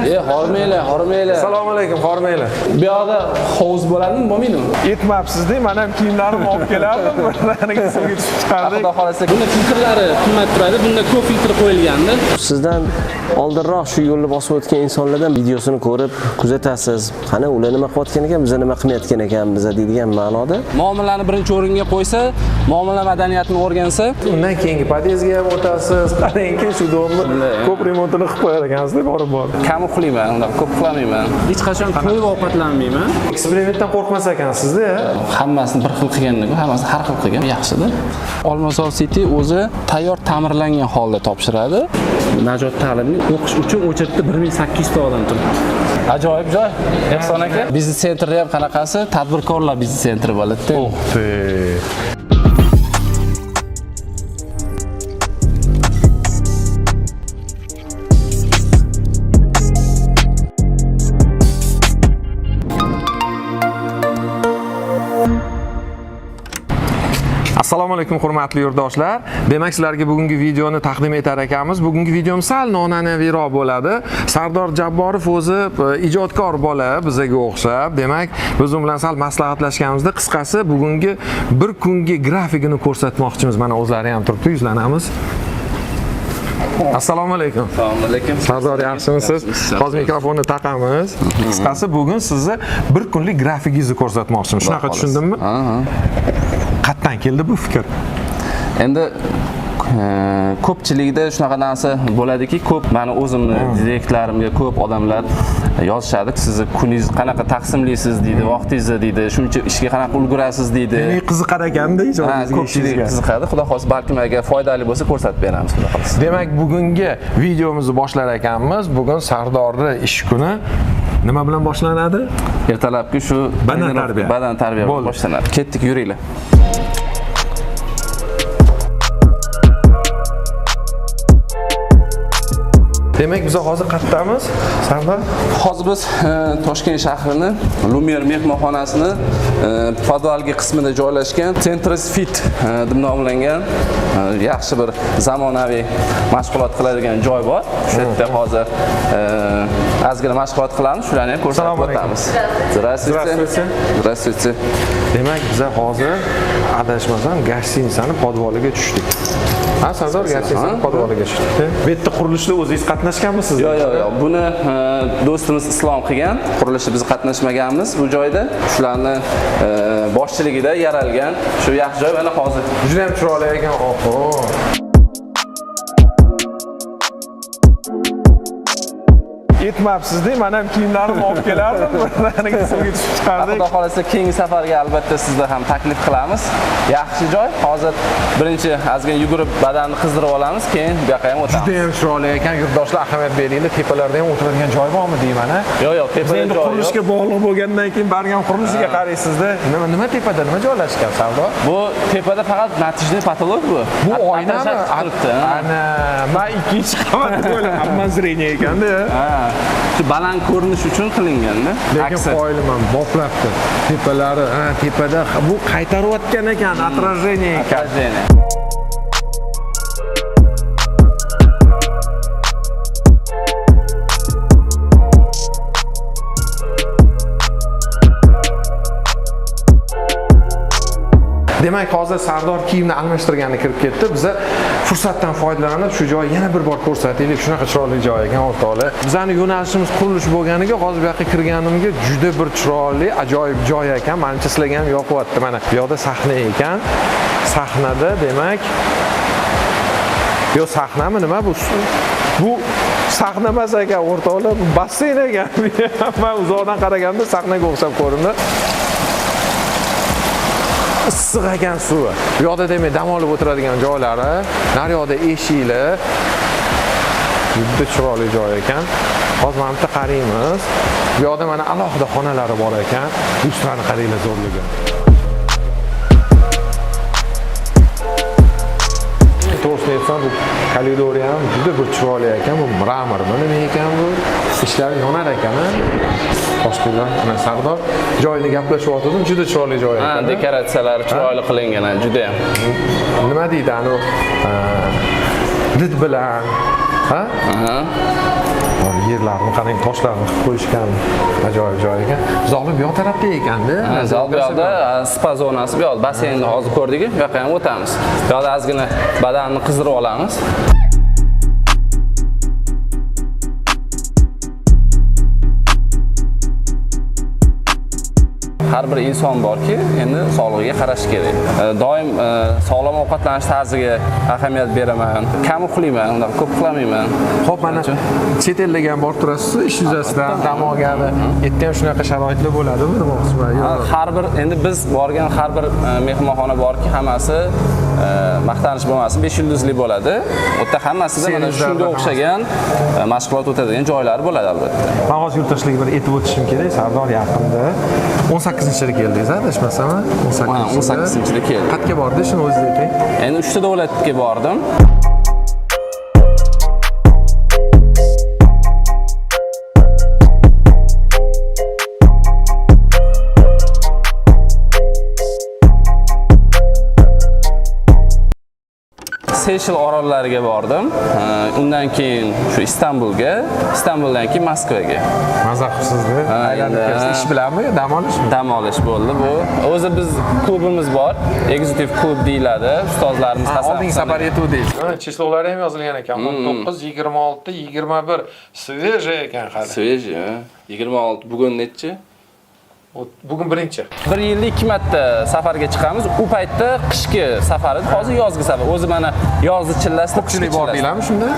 Hormanglar, hormanglar. Assalomu alaykum, hormanglar. Bu yoqda hovuz bo'ladimi, bo'lmaydimi? Yetmabsiz-da, men ham kiyimlarimni olib kelardim. Birdaniga suvga tushib chiqardik. Xudo xolasa, buni filtrlari qimmat turadi. Bunda ko'p filtr qo'yilgandi. Sizdan oldinroq shu yo'lni bosib o'tgan insonlardan videosini ko'rib kuzatasiz. Qani ular nima qilayotgan ekan, biza nima qilmayotgan ekanmiz deydigan ma'noda. Muomalani birinchi o'ringa qo'ysa, muomala madaniyatini o'rgansa, Undan keyingi podyezdga ham o'tasiz. Qarangki, shu domni ko'p remontini qilib qo'yar ekansiz, borib borib. Kam uxlayman, unaqa ko'p uxlamayman. Hech qachon to'yib ovqatlanmayman. Eksperimentdan qo'rqmas ekansizda. Hammasini bir xil qilganda, hammasini har xil qilgan yaxshida. Olmazor City o'zi tayyor ta'mirlangan holda topshiradi. Najot ta'limni o'qish uchun o'chirtda 1800 ta odam turibdi. Ajoyib joy. Ehson aka, biznes sentrda ham qanaqasi? Tadbirkorlar biznes sentri bo'ladi-da. Assalomu alaykum hurmatli yurtdoshlar. Demak, sizlarga bugungi videoni taqdim etar ekanmiz. Bugungi videom sal noan'anaviyroq bo'ladi. Sardor Jabborov o'zi ijodkor bola, bizaga o'xshab. Demak, biz u bilan sal maslahatlashganimizda qisqasi bugungi bir kungi grafikini ko'rsatmoqchimiz. Mana o'zlari ham turibdi, yuzlanamiz. Assalomu alaykum. Assalomu alaykum. Sardor, yaxshimisiz? Hozir mikrofonni taqamiz. Qisqasi bugun sizni bir kunlik grafikingizni ko'rsatmoqchimiz. Shunaqa tushundimmi? Qayerdan keldi bu fikr? Endi ko'pchilikda shunaqa narsa bo'ladiki, ko'p mani o'zimni direktlarimga ko'p odamlar yozishadi, sizni kuningizni qanaqa taqsimlaysiz deydi, vaqtingizni deydi, shuncha ishga qanaqa ulgurasiz deydi. Demak, qiziqar ekanda Ha, ijodingizga, ko'pchilik ishingizga. qiziqadi. Xudo xohlasa, balkim agar foydali bo'lsa ko'rsatib beramiz, xudo xohlasa. Demak, bugungi videomizni boshlar ekanmiz. Bugun Sardorning ish kuni nima bilan boshlanadi? Ertalabki shu Badan tarbiya. Badan tarbiya Bo'ldi. boshlanadi. Ketdik, yuringlar. Demak, biz hozir qayerdamiz? Sardor? Hozir biz Toshkent shahrini Lumiere mehmonxonasini podvalgi qismida joylashgan Centris Fit deb nomlangan yaxshi bir zamonaviy mashg'ulot qiladigan joy bor. Shu yerda hozir ozgina mashg'ulot qilamiz, shularni ham ko'rsatib Assalomu alaykum. o'tamiz. Здравствуйте. Здравствуйте. Здравствуйте. Demak, biz hozir adashmasam gостиницаning podvaliga tushdik. Ha, Sardor, gостиницаning podvaliga tushdik. Bu yerda qurilishda o'zingiz qatnashganmisiz? Yo'q, yo'q, yo'q. Buni do'stimiz Islom qilgan. Qurilishda biz qatnashmaganmiz bu joyda. Shularni boshchiligida yaralgan shu yaxshi joy mana hozir. Juda ham chiroyli ekan. Oho. Yetmabsiz-da, men ham kiyimlarimni olib kelardim. Birdaniga suvga tushib chiqardik. Xudo xohlasa keyingi safarga albatta sizni ham taklif qilamiz. Yaxshi joy. Hozir birinchi ozgina yugurib badanni qizdirib olamiz, keyin bu yoqqa ham o'tamiz. Juda ham chiroyli ekan. Yurtdoshlar, ahamiyat beringlar, tepalarda ham o'tiradigan joy bormi deyman, a? Yo'q, yo'q, Biz tepada endi joy yo'q. qurilishga bog'liq bo'lgandan keyin bargam qurilishiga qaraysizda. Nima tepada nima joylashgan, Sardor? Bu tepada faqat natijli patolog bu. Bu oynami? Atashak turibdi. Ha. Ana, men ikkinchi qavatda o'yladim. Зрение ekanda. Ha. Shu baland ko'rinish uchun qilinganda. Lekin Aksi. qoyilman, boplabdi. Tepalari, ha, tepada bu qaytarayotgan ekan, отражение ekan. Отражение. Demak, hozir Sardor kiyimni almashtirgani kirib ketdi. Biza fursatdan foydalanib shu joyni yana bir bor ko'rsataylik. Shunaqa chiroyli joy ekan, o'rtoqlar. Bizani yo'nalishimiz qurilish bo'lganiga hozir bu yoqqa kirganimga juda bir chiroyli, ajoyib joy ekan. Menimcha sizlarga ham yoqyapti. Mana bu yoqda sahna ekan. Sahnada demak, yo sahnami nima bu? Bu sahna emas ekan, o'rtoqlar, bu basseyn ekan. Men uzoqdan qaraganda sahnaga o'xshab ko'rindi. Issiq ekan suvi. Bu yoqda demak dam olib o'tiradigan joylari, naryoqda eshiklar. Juda chiroyli joy ekan. Hozir mana bitta qaraymiz. Bu yoqda mana alohida xonalari bor ekan. Lyustrani qaranglar zo'rligi. To'g'risini aytsam, bu koridori ham juda bir chiroyli ekan. Bu mramormi nima ekan bu? Ishlari yonar ekan, a? Toshkentdan mana Sardor joyini gaplashib juda chiroyli joy Ha, ekan. dekoratsiyalari chiroyli qilingan, ha, juda ham. Nima deydi anu did bilan, ha? Aha. Yerlarni qarang, toshlarni qilib qo'yishgan. Ajoyib joy ekan. Zoli bu yoq tarafda ekanda. Ha, zal bu yoqda, spa zonasi bu yoqda. Basseynni hozir ko'rdik, bu yoqqa ham o'tamiz. Bu yoqda ozgina badanni qizdirib olamiz. Har bir inson borki, endi sog'lig'iga qarash kerak. Doim sog'lom ovqatlanish tarziga ahamiyat beraman. Kam uxlayman, unaqa ko'p uxlamayman. Xo'p, mana chet ellarga ham borib turasiz, ish yuzasidan dam olgani. Yerda ham shunaqa sharoitlar bo'ladimi demoqchiman. Yo'q. Har bir, endi biz borgan har bir mehmonxona borki, hammasi, maqtanish bo'lmasin, 5 yulduzli bo'ladi. U yerda hammasida mana Sevizlarda shunga o'xshagan mashg'ulot o'tadigan joylar bo'ladi albatta. Man hozir yurtdoshlarga bir aytib o'tishim kerak. Sardor yaqinda 18-yilda keldingiz, adashmasam? 18. Ha, 18-yilda keldim. Qayerga bordingiz, shuni o'zingiz ayting. Endi 3 ta davlatga bordim. Seyshel orollariga bordim. Undan keyin shu Istanbulga, Istanbuldan keyin Moskvaga. Maza qilibsizda. Aylanib endi, kelibsiz. Ish bilanmi yo dam olishmi? Dam olish bo'ldi bu. O'zi biz klubimiz bor. Executive klub deyiladi. Ustozlarimiz Hasan Oldingi Husan- safar yetuvdingiz. Число lari ham yozilgan ekan. 19, 26, 21. Свежий ekan hali. Свежий, ha. 26 bugun nechi? Bugun birinchi. Bir yilda 2 marta safarga chiqamiz. U paytda qishki safar edi, hozir yozgi safar. O'zi mana yozni chillasida, qishki Ko'pchilik chillasida. bordinglarmi shunda?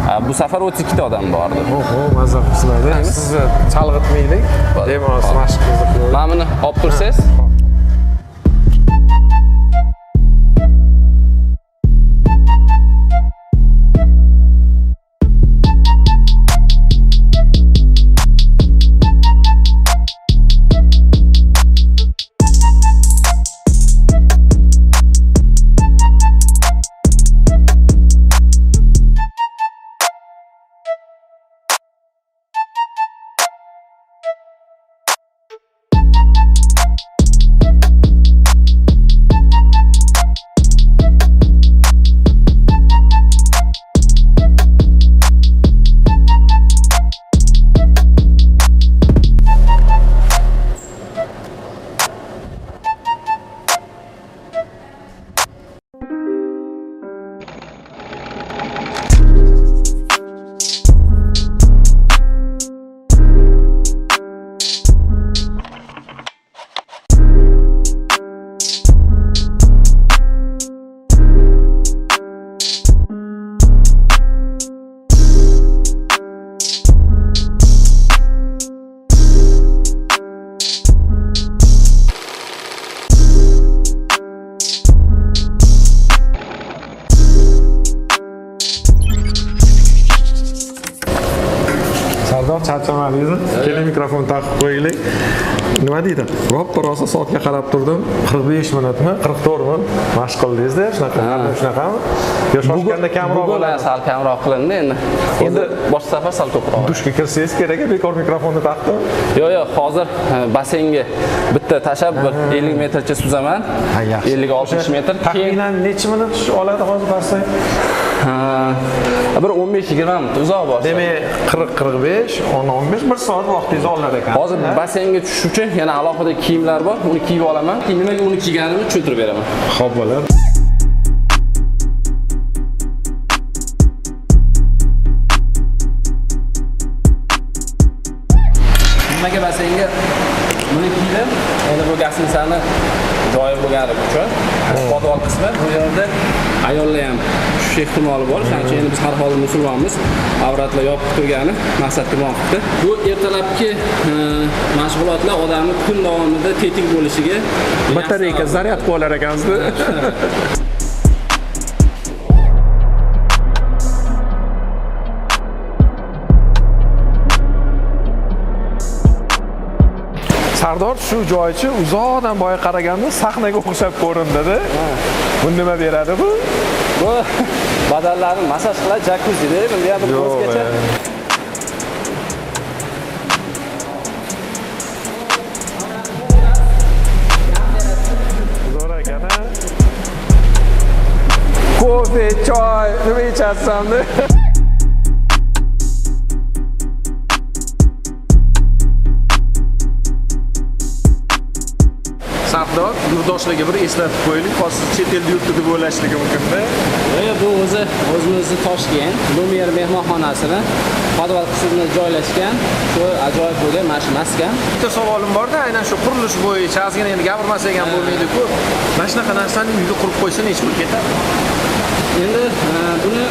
Ha, bu safar 32 ta odam bordi. Oho, mazza qilibsizlar. Sizni chalg'itmaylik. Bemalol mashqingizni qilavering. Mana buni olib tursangiz. Sardor, charchamadingizmi? Keling, mikrofon taqib qo'yaylik. Nima deydi? Roppa rosa soatga qarab turdim. 45 minutmi, 44 mi? Mashq qildingizda, shunaqa, shunaqami? Yo shoshganda kamroq Bugun bo'ladi. sal kamroq qilindi endi. Endi boshqa safar sal ko'proq. Dushga kirsangiz kerak, bekor mikrofonni taqdim. Yo'q, yo'q, hozir basseynga bitta tashlab bir 50 metrcha suzaman. 50-60 metr. Keyin Taxminan necha minut oladi hozir basseyn? bir 15-20 minut uzoq borsa. Demak, 40-45, 10-15, 1 soat vaqtingizni olar ekan. Hozir basseynga tushish uchun yana alohida kiyimlar bor. Uni kiyib olaman. Keyin nimaga uni kiyganimni tushuntirib beraman. Xo'p bo'ladi. Nimaga basseynga buni kiydim? Endi bu gastininsani joyi bo'lganligi uchun podval qismi, bu yerda ayollar ham tushish ehtimoli bor. Shuning uchun endi biz har holda musulmonmiz. Avratlar yopiq turgani maqsadga muvofiqdir. Bu ertalabki mashg'ulotlar odamni kun davomida tetik bo'lishiga Batareyka zaryad qilib olar ekansizda. Sardor, shu joychi uzoqdan boya qaraganda sahnaga o'xshab ko'rindida. Bu nima beradi bu? Bu badanlarni massaj qiladi, jacuzzi-da. Bunda ham bir Yo'q, o'zgacha. Zo'r ekan, a? Kofe, choy, nima ichasizmi? Sardor, yurtdoshlarga bir eslatib qo'yaylik. Hozir siz chet elda yuribdi deb o'ylashligi mumkin-da. Bu o'zi o'zimizni Toshkent Lumiere mehmonxonasini podval qismida joylashgan shu ajoyib bo'lgan mana shu maskan. Bitta savolim borda, aynan shu qurilish bo'yicha ozgina endi gapirmasak ham bo'lmaydi-ku. Mana shunaqa narsani uyga qurib qo'ysa necha pul ketadi? Endi buni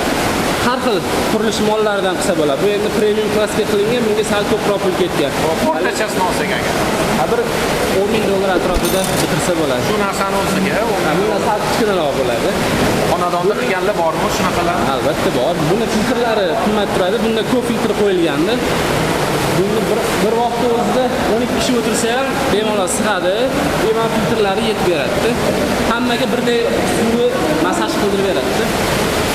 har xil qurilish mollaridan qilsa bo'ladi. Bu endi premium klassga qilingan, bunga sal ko'proq pul ketgan. O'rtachasini olsak agar. Ha, bir 10 ming dollar atrofida bitirsa bo'ladi. Shu narsani olsak, Ha, bundan sal kichkinaroq bo'ladi. Xonadonda qilganlar bormi shunaqalar? Albatta bor. Buni filtrlari qimmat turadi. Bunda ko'p filtr qo'yilgandi. Buni bir vaqtda o'zida 12 kishi o'tirsa ham bemalol sig'adi. Bemalol filtrlari yetib beradi. Hammaga birday suvni massaj qildirib beradi.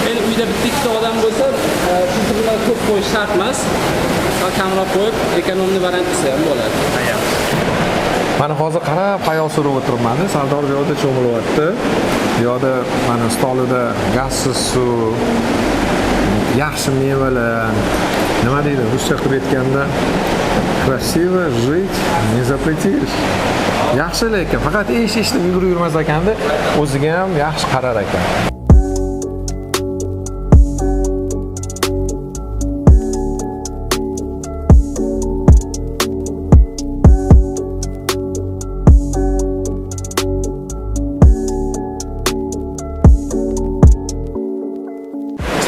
Endi uyda bitta ikkita odam bo'lsa, filtrlar ko'p qo'yish shart emas. Sal kamroq qo'yib, ekonomni variant qilsa ham bo'ladi. Mana hozir qarab xayol surib o'tiribman. Sardor bu yoqda cho'milyapti. Bu yoqda mana stolida gazsiz suv, yaxshi mevalar, nima deydi, ruscha qilib aytganda красиво жить не запретишь. Yaxshi lekin faqat ish ish deb yugurib yurmas ekanda, o'ziga ham yaxshi qarar ekan.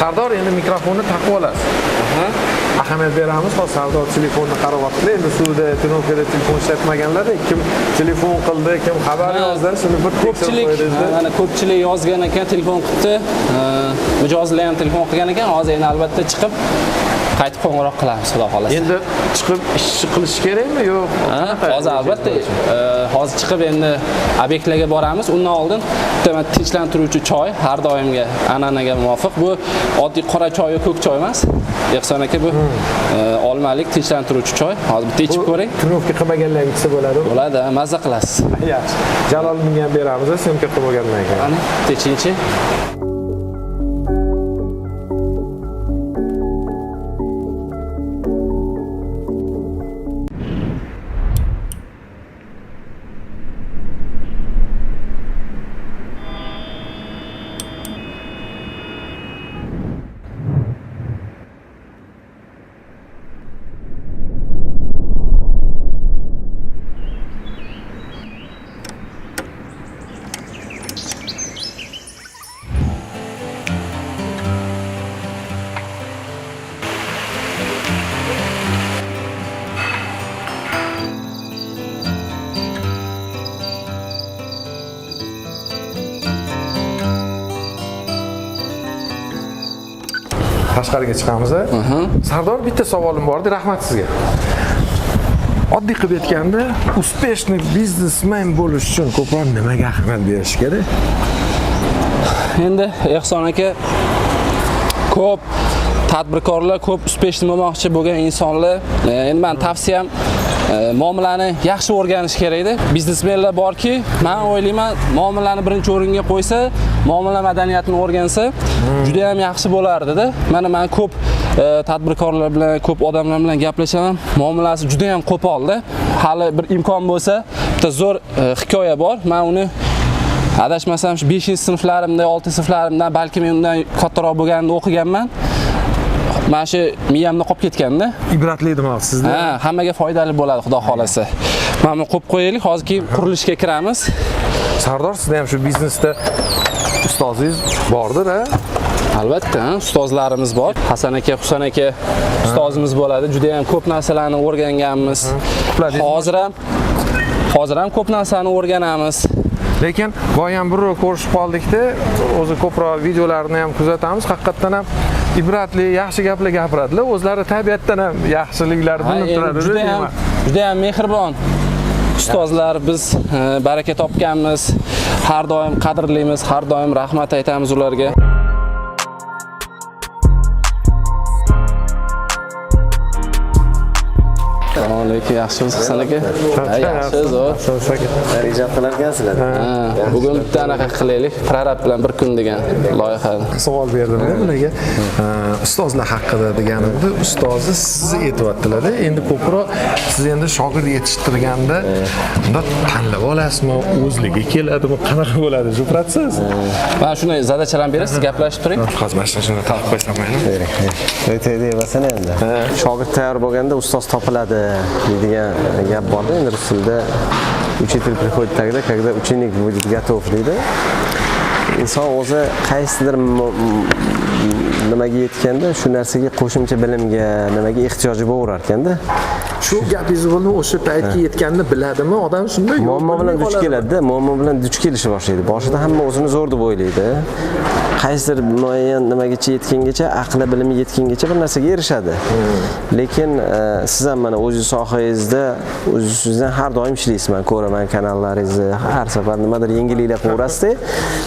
Sardor, endi mikrofonni taqib olasiz. Ahamiyat beramiz. Hozir Sardor telefonni qarayapti. Endi suvda, trenirovkada telefon ishlatmaganlar kim telefon qildi, kim xabar yozdi, shuni bir tekshirib Ko'pchilik qo'yingizda. Mana ko'pchilik yozgan ekan, telefon qilibdi. Mijozlar ham telefon qilgan ekan. Hozir endi albatta chiqib qaytib qo'ng'iroq qilamiz, xudo xohlasa. Endi chiqib ishchi qilish kerakmi, yo'q? Ha, hozir albatta hozir chiqib endi obyektlarga boramiz. Undan oldin bitta mana tinchlantiruvchi choy har doimgi an'anaga muvofiq. Bu oddiy qora choy yo ko'k choy emas. Ehson aka, bu olmalik tinchlantiruvchi choy. Hozir bitta ichib ko'ring. Trenirovka qilmaganlar ham ichsa bo'ladimi? Bo'ladi, ha, mazza qilasiz. Yaxshi. Jalol bunga ham beramiz, syomka qilib bo'lgandan keyin. Qani, bitta ichingchi. Tashqariga chiqamiz. Sardor, bitta savolim bor edi, rahmat sizga. Oddiy qilib aytganda, успешный biznesmen bo'lish uchun ko'proq nimaga ahamiyat berish kerak? Endi Ehson aka, ko'p tadbirkorlar, ko'p успешный bo'lmoqchi bo'lgan insonlar, endi men tavsiyam muomalani yaxshi o'rganish kerakda. Biznesmenlar borki, men o'ylayman, muomalani birinchi o'ringa qo'ysa, muomala madaniyatini o'rgansa, juda ham yaxshi bo'lardi-da. Mana men ko'p tadbirkorlar bilan, ko'p odamlar bilan gaplashaman. Muomalasi juda ham qo'polda. Hali bir imkon bo'lsa, bitta zo'r hikoya bor. Men uni adashmasam shu 5-sinflarimda, 6-sinflarimdan, balki men undan kattaroq bo'lganimda o'qiganman. Mana shu miyamda qolib ketganda. Ibratli demoqchisizda. Ha, hammaga foydali bo'ladi, xudo xolasa. Mana buni qo'yib qo'yaylik, hozir keyin qurilishga kiramiz. Sardor, sizda ham shu biznesda ustozingiz bordir, a? Albatta, ha, ustozlarimiz bor. Hasan aka, Husan aka ustozimiz bo'ladi. Juda ham ko'p narsalarni o'rganganmiz. Qupladingiz? Hozir ham ko'p narsani o'rganamiz. Lekin boyam birrov ko'rishib qoldikda, o'zi ko'proq videolarni ham kuzatamiz. Haqiqatdan ham ibratli, yaxshi gaplar gapiradilar. O'zlari tabiatdan ham yaxshiliklari Ha, bilinib endi turadi. juda ham mehribon ustozlar, biz baraka topganmiz. Har doim qadrlaymiz, har doim rahmat aytamiz ularga. Assalomu alaykum, yaxshimisiz Hasan aka? Ha, yaxshi, zo'r. Ijod qilar ekansizlar. Ha, bugun bitta anaqa qilaylik, prorab bilan bir kun degan loyihani. Savol berdimda bularga, ustozlar haqida deganimda ustozi sizni aytyaptilarda. Endi ko'proq siz endi shogird yetishtirganda unda tanlab olasizmi, o'zligi keladimi, qanaqa bo'ladi shu protsess? Mana shunday задача larni berasiz, gaplashib turing. Hozir mana shuni taqib qo'ysam mayli. Demasana endi. Shogird tayyor bo'lganda ustoz topiladi deydigan gap borda. Endi rus tilida "Учитель приходит тогда, когда ученик будет готов" deydi. Inson o'zi qaysidir nimaga yetganda shu narsaga qo'shimcha bilimga, nimaga ehtiyoji bo'laverar ekanda. Shu gapingizni bo'ldim, o'sha paytga yetganini biladimi odam shunda? Yo'q, Muammo bilan bilmay duch qoladimi? keladida, muammo bilan duch kelishni boshlaydi. Boshida hamma o'zini zo'r deb o'ylaydi. Qaysidir muayyan nimagacha yetgungacha, aqli bilimi yetgungacha bir narsaga erishadi. Lekin siz ham mana o'zingiz sohangizda o'z ustingizdan har doim ishlaysiz. Man ko'raman kanallaringizni, har safar nimadir yangiliklar qilaverasiz.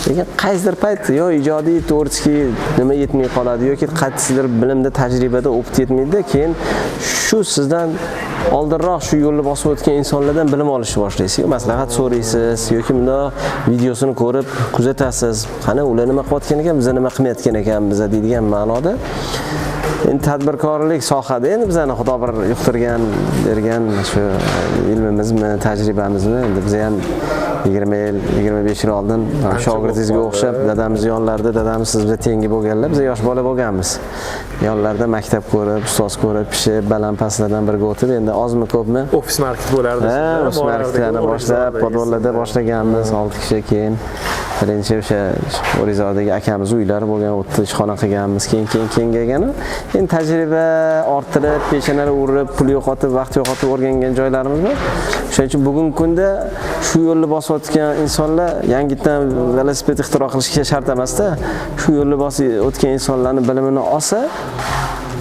Lekin qaysidir payt yo ijodiy, творческий nima yetmay qoladi yoki qaysidir bilimda, tajribada опыт yetmaydi, keyin shu sizdan oldinroq shu yo'lni bosib o'tgan insonlardan bilim olishni boshlaysiz, yo maslahat so'raysiz yoki bundoq videosini ko'rib kuzatasiz, qani ular nima qilayotgan ekan, biza nima qilmayotgan ekanmiz deydigan ma'noda. Endi tadbirkorlik sohada endi bizani Xudo bir yuqtirgan, bergan shu ilmimizmi, tajribamizmi, endi biza ham 20 yil, 25 yil oldin shogirdingizga o'xshab dadamiz yonlarida, dadamiz siz bilan tengi bo'lganlar, biz yosh bola bo'lganmiz. Yonlarida maktab ko'rib, ustoz ko'rib, pishib, baland pastlardan birga o'tib, endi ozmi ko'pmi Ofis market bo'lardi. Ha, shunda, marketlarni boshlab, подвал larda boshlaganmiz, 6 kishi, keyin birinchi o'sha O'rizodagi akamiz uylari bo'lgan, u yerda ishxona qilganmiz, keyin keyin kengaygani. Endi tajriba orttirib, peshanani urib, pul yo'qotib, vaqt yo'qotib o'rgangan joylarimiz bor. Shuning uchun bugungi kunda shu yo'lni bosayotgan insonlar yangitdan velosiped ixtiro qilishga shart emasda, shu yo'lni bosib o'tgan insonlarni bilimini olsa,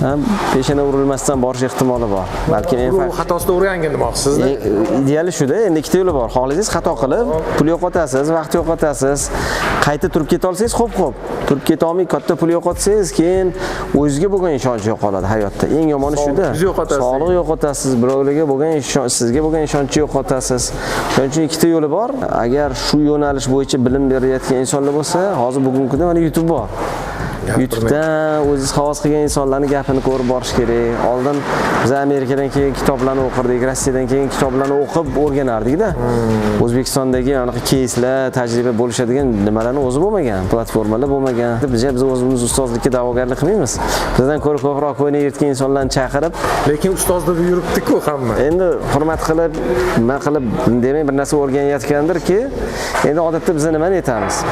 ha, peshana urilmasdan borish ehtimoli bor. Balkim eng Bu xatosida o'rgangin demoqchisizda. Ideali shuda. Endi ikkita yo'li bor. Xohlasangiz xato qilib, pul yo'qotasiz, vaqt yo'qotasiz. Qayta turib keta olsangiz, xo'p, xo'p. Turib keta olmay katta pul yo'qotsangiz, keyin o'zingizga bo'lgan ishonch yo'qoladi hayotda. Eng yomoni shuda. Sog'ligingizni yo'qotasiz. Sog'liq yo'qotasiz, birovlarga bo'lgan ishonch, sizga bo'lgan ishonchni yo'qotasiz. Shuning uchun ikkita yo'li bor. Agar shu yo'nalish bo'yicha bilim berayotgan insonlar bo'lsa, hozir bugungi kunda mana YouTube bor. YouTube'dan o'zingiz havas qilgan insonlarning gapini ko'rib borish kerak. Oldin biz Amerikadan kelgan kitoblarni o'qirdik, Rossiyadan kelgan kitoblarni o'qib o'rganardikda. O'zbekistondagi anaqa keyslar, tajriba bo'lishadigan nimalarni o'zi bo'lmagan, platformalar bo'lmagan. Biz o'zimiz ustozlikka da'vogarlik qilmaymiz. Bizdan ko'ra ko'proq ko'ynak yirtgan insonlarni chaqirib, Lekin ustoz deb yuribdi-ku hamma. Endi hurmat qilib, nima qilib, demak bir narsa o'rganayotgandirki, endi odatda biz nimani aytamiz?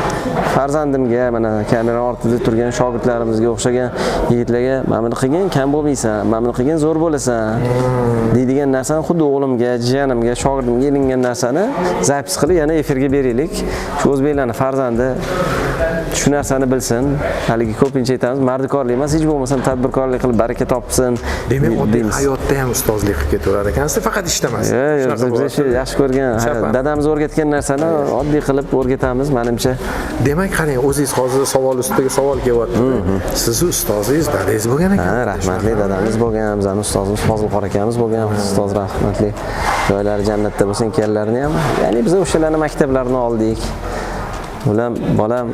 Farzandimga, mana kamera ortida turgan shogirdlarimizga o'xshagan yigitlarga mana buni qilgin, kam bo'lmaysan, mana buni qilgin, zo'r bo'lasan deydigan narsani xuddi o'g'limga, jiyanimga, shogirdimga ilingan narsani запись qilib yana efirga beraylik. Shu o'zbeklarning farzandi shu narsani bilsin. Haligi ko'pincha aytamiz, mardikorlik emas, hech bo'lmasam tadbirkorlik qilib baraka topsin Demak, oddiy deymiz. hayotda ham ustozlik qilib ketaverar ekansiz, faqat ishda emas. Yo'q, yo'q, Shunaqa biz shu bo'lyapti. yaxshi ko'rgan, Chapan. dadamiz o'rgatgan narsani oddiy qilib o'rgatamiz, menimcha. Demak, qarang, o'zingiz hozir savol ustiga savol kelyapti. Sizni ustozingiz dadangiz bo'lgan ekan. Ha, rahmatli dadamiz bo'lgan, bizani ustozimiz Fozilqor akamiz bo'lgan, ustoz rahmatli. Joylari jannatda bo'lsin ikkalalarini ham. Ya'ni biz o'shalarni maktablarini oldik. Ular bolam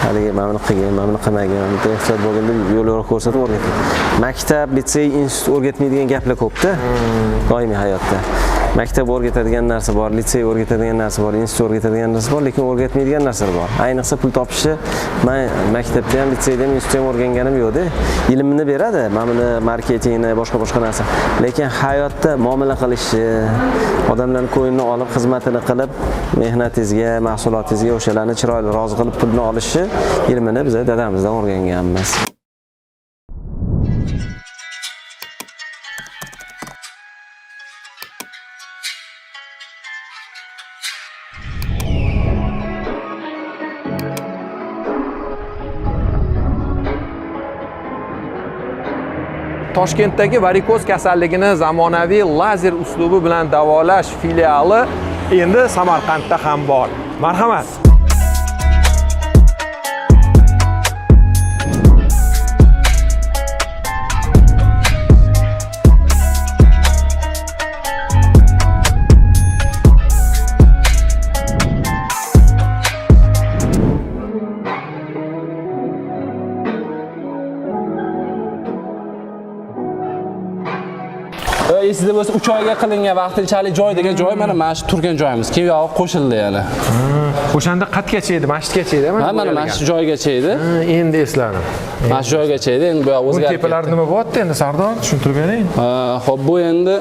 haligi mana buni qilgin, mana buni qilmagin, mana buni ehtiyot bo'lgin deb yo'l yo'riq ko'rsatib o'rgatdi. Maktab, litsey, institut o'rgatmaydigan gaplar ko'pda doimiy hayotda. Maktab o'rgatadigan narsa bor, litsey o'rgatadigan narsa bor, institut o'rgatadigan narsa bor, lekin o'rgatmaydigan narsalar bor. Ayniqsa pul topishni men maktabda ham, litseyda ham, institutda ham o'rganganim yo'qda. Ilmini beradi, mana buni marketingni, boshqa boshqa narsa. Lekin hayotda muomala qilishni, odamlarning ko'nglini olib, xizmatini qilib, mehnatingizga, mahsulotingizga o'shalarni chiroyli rozi qilib pulni olishni ilmini biz dadamizdan o'rganganmiz. Toshkentdagi varikoz kasalligini zamonaviy lazer uslubi bilan davolash filiali endi Samarqandda ham bor. Marhamat. bo'lsa 3 oyga qilingan vaqtinchalik joy degan joy mana shu turgan joyimiz. Keyin uyog'i qo'shildi yana. O'shanda qatgacha edi, masjidgacha edi. Ha, mana shu joygacha edi. Endi esladim. Mana shu joygacha edi, endi bu yoq Buni o'zgarib tepalari ketdi. nima bo'lyapti endi, Sardor? Tushuntirib bering. Xo'p, bu endi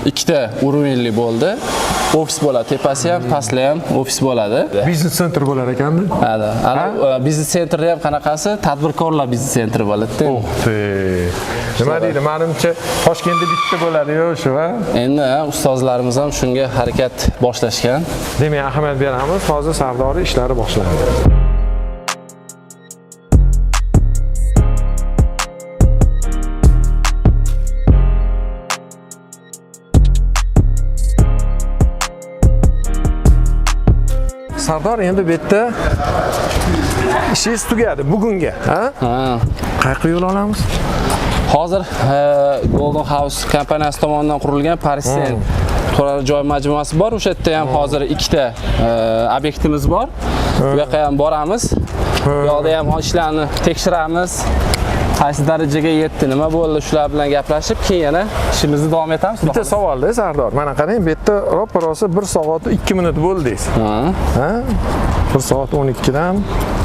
ikkita уровень li bo'ldi. Ofis bo'ladi, tepasi ham, pastli ham ofis bo'ladi. Biznes центр bo'lar ekanda. Hadi. Ana biznes центр da ham qanaqasi? Tadbirkorlar biznes центр i bo'ladi. Oh, te. Nima deydi? Menimcha Toshkentda bitta bo'ladi-yu shu, ha? Endi ha, ustozlarimiz ham shunga harakat boshlashgan. Demak, ahamiyat beramiz. Hozir Sardorning ishlari boshlandi. Sardor, endi bu yerda ishingiz tugadi bugunga, ha? Ha. Qayerga yo'l olamiz? Hozir Golden House kompaniyasi tomonidan qurilgan Parisen turar joy majmuasi bor. O'sha yerda ham hozir ikkita obyektimiz bor. Bu yoqqa ham boramiz. Bu yoqda ham ishlarni tekshiramiz. Qaysi darajaga yetdi, nima bo'ldi, shular bilan gaplashib, keyin yana ishimizni davom etamiz. Bitta savolda Sardor, mana qarang, bu yerda roppa-rosa 1 soat 2 minut bo'ldi deysiz. Ha. Ha? 1 soat 12 dan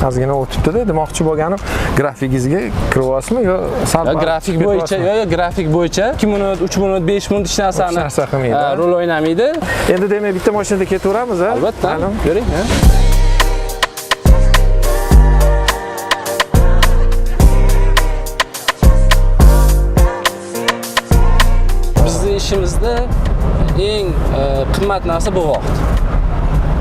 ozgina o'tibdi-da. Demoqchi bo'lganim, grafikingizga kiryapsizmi yo sal Yo, grafik bo'yicha, yo, grafik bo'yicha 2 minut, 3 minut, 5 minut hech narsani Hech narsa qilmaydi, ha, ha? rol o'ynamaydi. Endi demak bitta mashinada ketaveramiz, ha? Albatta. Ma'lum. Yuring, ha. Bizni ishimizda eng qimmat narsa bu vaqt.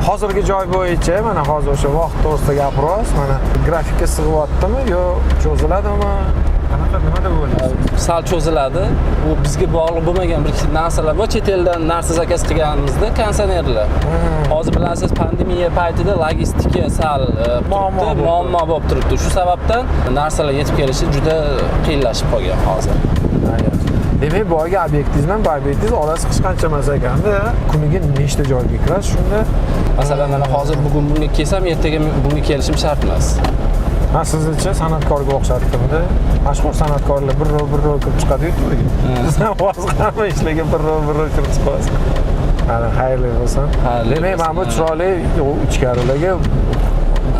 Hozirgi joy bo'yicha mana hozir o'sha vaqt to'g'risida gapiryapsiz. Mana grafikka sig'yaptimi yo cho'ziladimi? Qanaqa, nima deb o'ylaysiz? Sal cho'ziladi. Bu bizga bog'liq bo'lmagan bir narsalar bor. Chet eldan narsa заказ qilganimizda konditsionerlar. Hozir bilasiz, pandemiya paytida logistika sal Muammo turibdi, bo'lib muammo bo'lib turibdi. Shu sababdan narsalar yetib kelishi juda qiyinlashib qolgan hozir. Demak, boyagi obyektingiz bilan bu obyektingiz orasi hech qancha emas ekanda. Kuniga nechta joyga kirasiz shunda? Masalan, mana hozir bugun bunga kelsam, ertaga bunga kelishim shart emas. Ha, sizncha san'atkorga o'xshatdimda. Mashhur san'atkorlar bir rol bir rol kirib chiqadi-yu to'yga. Siz ham hozir hamma ishlarga bir rol bir rol kirib chiqasiz. Mana xayrli bo'lsin. Xayrli Demak, mana bu bo'lsin. chiroyli ichkarilarga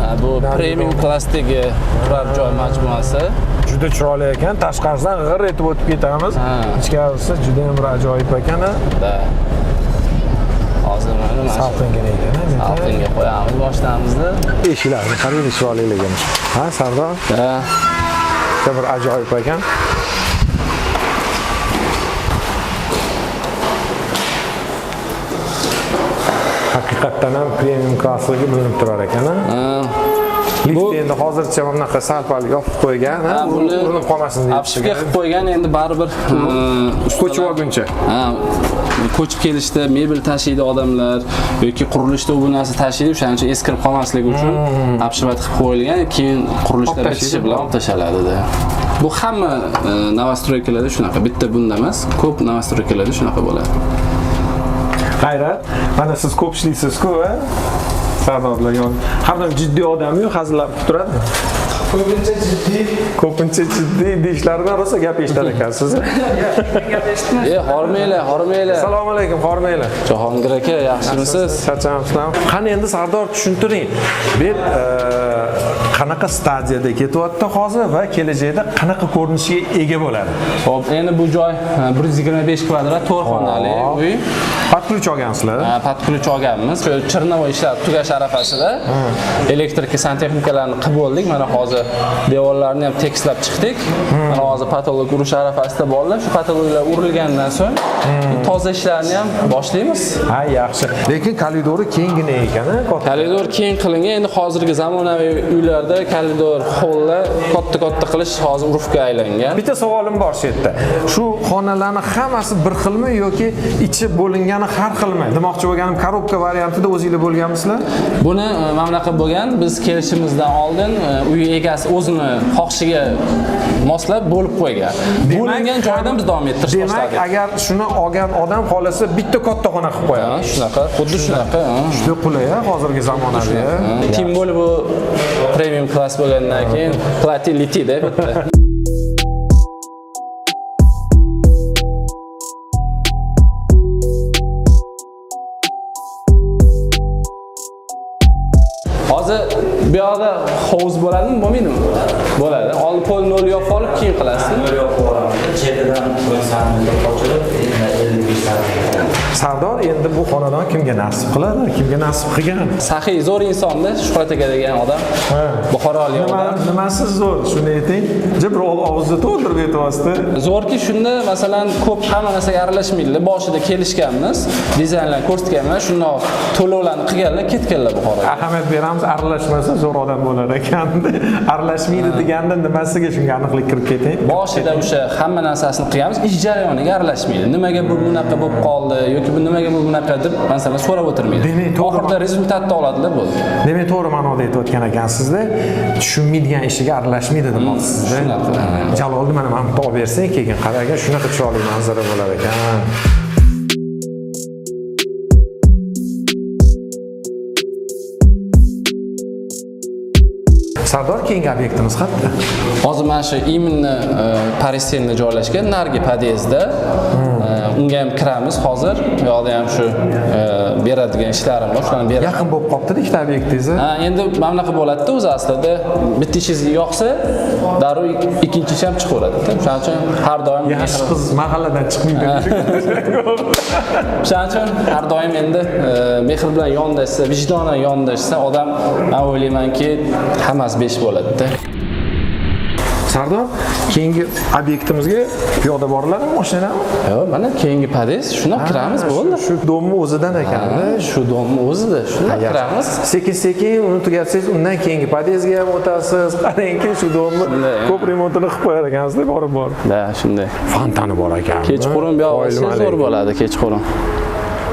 Ha, bu premium klassdagi turar joy majmuasi. Juda chiroyli ekan. Tashqarisidan g'ir etib o'tib ketamiz. Ha. Ichkarisi juda ham bir ajoyib ekan. Da. Hozir mana shu Salqingina ekan. Salqinga qo'yamiz boshlamizni. Eshiklarni qarang chiroyliligini. Ha, Sardor? Da. Juda bir ajoyib ekan. Haqiqatdan ham premium klassligi bilinib turar ekan. Ha? Lift endi hozircha mana bunaqa sal-pal yopib qo'ygan, ha? Ha, buni Urinib qolmasin deb. Обшивка qilib qo'ygan, endi baribir Ko'chib olguncha. Ha, ko'chib kelishda mebel tashiydi odamlar yoki qurilishda bu narsa tashiydi, o'shaning uchun eskirib qolmasligi uchun обшивать qilib qo'yilgan, keyin qurilishlar Olib tashlaydi. bitishi bilan olib tashlanadi. Bu hamma новостройка larda shunaqa, bitta bunda emas, ko'p новостройка larda shunaqa bo'ladi. G'ayrat, mana siz ko'p ishlaysiz-ku, a? Sardorlar yon. Har doim jiddiy odam-yu, hazillab turadi. Ko'pincha jiddiy. Ko'pincha jiddiy deyishlaridan rosa gap eshitar ekansiz. E, hormanglar, hormanglar. Assalomu alaykum, hormanglar. Jahongir aka, yaxshimisiz? Charchamayapsizlarmi? Qani endi Sardor tushuntiring. Bu qanaqa stadiyada ketyapti hozir va kelajakda qanaqa ko'rinishga ega bo'ladi? Xo'p, endi bu joy 125 kvadrat, 4 xonali uy. Под ключ olgansizlar. Ha, Под ключ olganmiz. Shu черновой ishlar tugash arafasida elektrika santexnikalarni qilib bo'ldik. Mana hozir devorlarni ham tekislab chiqdik. Mana hozir потолок urish arafasida bolalar. Shu потолок lar urilgandan so'ng toza ishlarni ham boshlaymiz. Ha, yaxshi. Lekin koridori kenggina ekan, ha? Katta. Koridor keng qilingan. Endi hozirgi zamonaviy uylarda koridor, hollar katta-katta qilish hozir urfga aylangan. Bitta savolim bor shu yerda. Shu xonalarni hammasi bir xilmi yoki ichi bo'lingani har xilmi? Demoqchi bo'lganim, коробка variantida o'zinglar bo'lganmisizlar? Buni mana bunaqa bo'lgan, biz kelishimizdan oldin uy egasi o'zini xohishiga moslab bo'lib qo'ygan. Bo'lingan joydan biz davom ettirish Demak, boshladik. agar shuni olgan odam xohlasa bitta katta xona qilib qo'yadi. Ha, shunaqa, xuddi shunaqa. Ha. Juda qulay, ha, hozirgi zamonaviy. ha? Тем более bu premium klass bo'lgandan keyin плати лети da bitta. Bu yoqda hovuz bo'ladimi, bo'lmaydimi? Bo'ladi. Oldin pol nol yopib olib, keyin qilasiz. Nol yopib yuboramiz. Chetidan 10 santimetr qochirib, 55 santimetr. Sardor, endi bu xonadon kimga nasib qiladi? Kimga nasib qilgan? Saxiy, zo'r insonda, Shuhrat aka degan odam. Buxorolik Nima, odam. nimasi zo'r? Shuni ayting. Jim bir og'izni to'ldirib aytyapsizda. Zo'rki shunda, masalan, ko'p hamma narsaga aralashmaydilar. Boshida kelishganmiz, dizaynlarni ko'rsatganman, shundoq to'lovlarni qilganlar, ketganlar Buxoroga. Ahamiyat beramiz, aralashmasa zo'r odam bo'lar ekan. Aralashmaydi deganda nimasiga, shunga aniqlik kirib keting. Boshida o'sha hamma narsasini qilganmiz, ish jarayoniga aralashmaydi. Nimaga bu bunaqa bo'lib qoldi yoki bu nimaga bu bunaqa deb, masalan, so'rab o'tirmaydi. Demak, to'g'ri. Oxirida результат ni oladilar, bo'ldi. Demak, to'g'ri ma'noda aytayotgan ekansizda, tushunmaydigan ishiga aralashmaydi demoqchisizda. Shunaqa. Jalolni mana bu olib bersang, keyin qaragan shunaqa chiroyli manzara bo'lar ekan. Sardor, keyingi obyektimiz qayerda? Hozir mana shu именно Pariselda joylashgan narigi podyezdda. Unga ham kiramiz hozir. Bu yoqda ham shu beradigan ishlarim bor, shularni beraman. Yaqin bo'lib qolibdi ikkita obyektingiz. Ha, endi mana bunaqa bo'ladida o'zi aslida bitta ishingiz yoqsa, darrov ikkinchi ish ham chiqaveradi. Shuning uchun har doim Yaxshi qiz mahalladan chiqmaydi. Shuning uchun har doim endi mehr bilan yondashsa, vijdonan yondashsa odam, men o'ylaymanki, hammasi besh bo'ladi-da. Sardor, keyingi obyektimizga piyoda boriladimi, mashinadami? Yo'q, mana keyingi podyezd, shundoq kiramiz, bo'ldi. Shu domni o'zidan ekanda. Shu domni o'zida shundoq kiramiz. Sekin sekin uni tugatsangiz, undan keyingi podyezdga ham o'tasiz. Qarangki, shu domni Shunday. ko'p remontini qilib qo'yar ekansizda, borib borib. Да, shunday. Fontani bor ekan. Kechqurun bu yoq zo'r bo'ladi, kechqurun.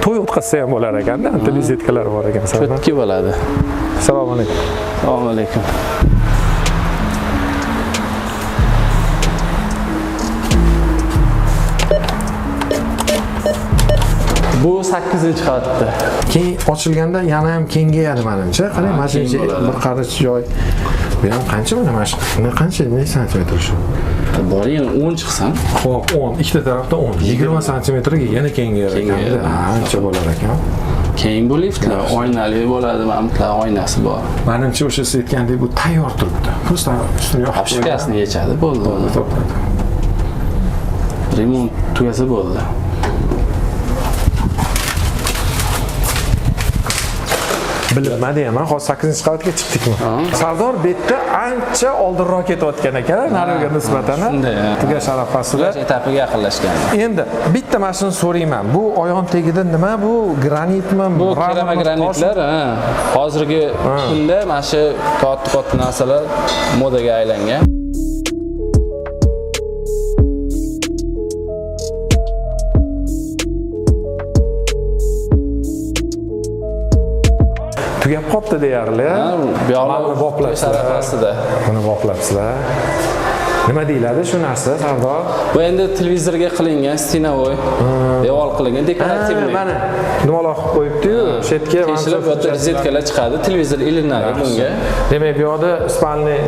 To'y o'tkazsa ham bo'lar ekanda, antivizetkalar bor ekan. Sardor. Cho'tki bo'ladi. Assalomu alaykum. Assalomu alaykum. Bu 8-qavatda. Keyin ochilganda yana ham kengayadi menimcha. Qarang, mana keng shu bo'ladi. bir qarich joy. Bu ham qancha mana mana shu qancha, necha santimetr shu? Bor, yana 10 chiqsin. Xo'p, 10, ikkita tarafda 10, 20 santimetrga yana kengayar ekan. Kengayadi. Ancha bo'lar ekan. Keyin bu liftlar oynali bo'ladi, mana bular oynasi bor. Menimcha o'sha siz aytgandek bu tayyor turibdi. Просто ustini yopib Обшивка sini yechadi, bo'ldi. Uni. qo'ygan. Remont tugasa bo'ldi. Bilmadi ham, hozir 8-qavatga chiqdikmi? Sardor bu yerda ancha oldinroq ketayotgan ekan, nariga nisbatan. Shunday, ha. Tugash arafasida. Tugash etapiga yaqinlashgan. Endi bitta mana shuni so'rayman. Bu oyon tagida nima bu? Granitmi? Bu mramormi, keramogranitlar, ha, hozirgi kunda mana shu katta-katta narsalar modaga aylangan. tosh? Tugab qopti deyarli. Ha, bu yoqlar Mana buni boplabsizlar. arafasida. Buni boplabsizlar. Nima deyiladi shu narsa, Sardor? Bu endi televizorga qilingan стеновой, devor qilingan декоративный. Mana dumaloq qilib qo'yibdi-yu, shu yerga Teshilib bu yerda rozetkalar chiqadi, televizor ilinadi bunga. Demak, bu yoqda спальный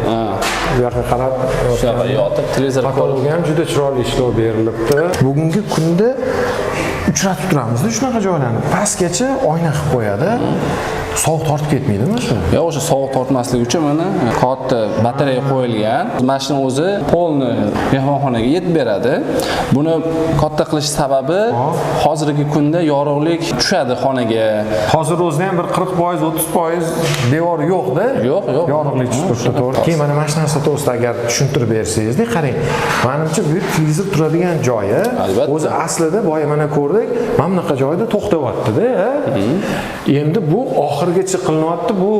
bu yoqqa qarab Shunaqa yotib televizor ko'rib Patologga ham juda chiroyli ishlov berilibdi. Bugungi kunda uchratib turamizda shunaqa joylarni. Pastgacha oyna qilib qo'yadi. Sovuq tortib ketmaydimi shu? Yo'q, o'sha sovuq tortmasligi uchun mana katta batareya qo'yilgan. Mashina o'zi полный mehmonxonaga yetib beradi. Buni katta qilish sababi hozirgi kunda yorug'lik tushadi xonaga. Hozir o'zida ham bir 40%, 30% devor yo'q-da. Yo'q, yo'q. Yorug'lik tushib turibdi, to'g'ri. Keyin mana shu narsa to'g'risida agar tushuntirib bersangizda, qarang. Menimcha bu televizor turadigan joyi Albatta. o'zi aslida boya mana ko'rdik, mana bunaqa joyda to'xtayapti-da. Endi bu oxirigacha qilinyapti, bu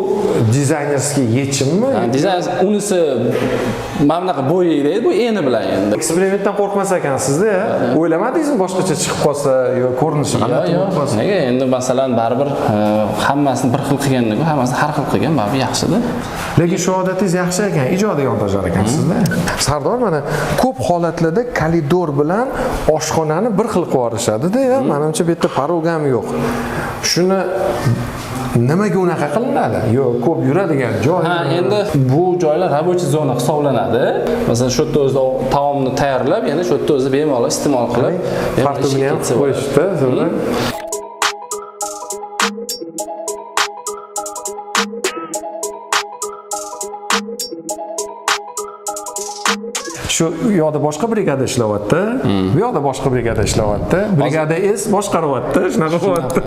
дизайнерский yechimmi? Ha, dizayn unisi mana bunaqa bo'yaydi, bu eni bilan endi. Eksperimentdan qo'rqmas ekansizda, o'ylamadingizmi boshqacha chiqib qolsa yo ko'rinishi g'alati Yo'q, bo'lib yo'q. qolsa? Nega endi masalan baribir hammasini bir xil qilganda hammasini har xil qilgan baribir yaxshida. Lekin shu odatingiz yaxshi ekan, ijodiy yondashar ekansizda. Sardor, mana ko'p holatlarda koridor bilan oshxonani bir xil qilib yuborishadi-da, manimcha bu yerda порог ham yo'q. Shuni nimaga unaqa qilinadi? Yo'q, ko'p yuradigan joy. Ha, endi bu joylar рабочий zona hisoblanadi. Masalan, shu yerda o'zi taomni tayyorlab, yana shu yerda o'zi bemalol iste'mol qilib, bemalol ishga Fartumga ham ketsa bo'ladi. qo'yishdi, to'g'ri. Shu u yoqda boshqa brigada ishlayapti, bu yoqda boshqa brigada ishlayapti, brigada S boshqaryapti, shunaqa bo'lyapti.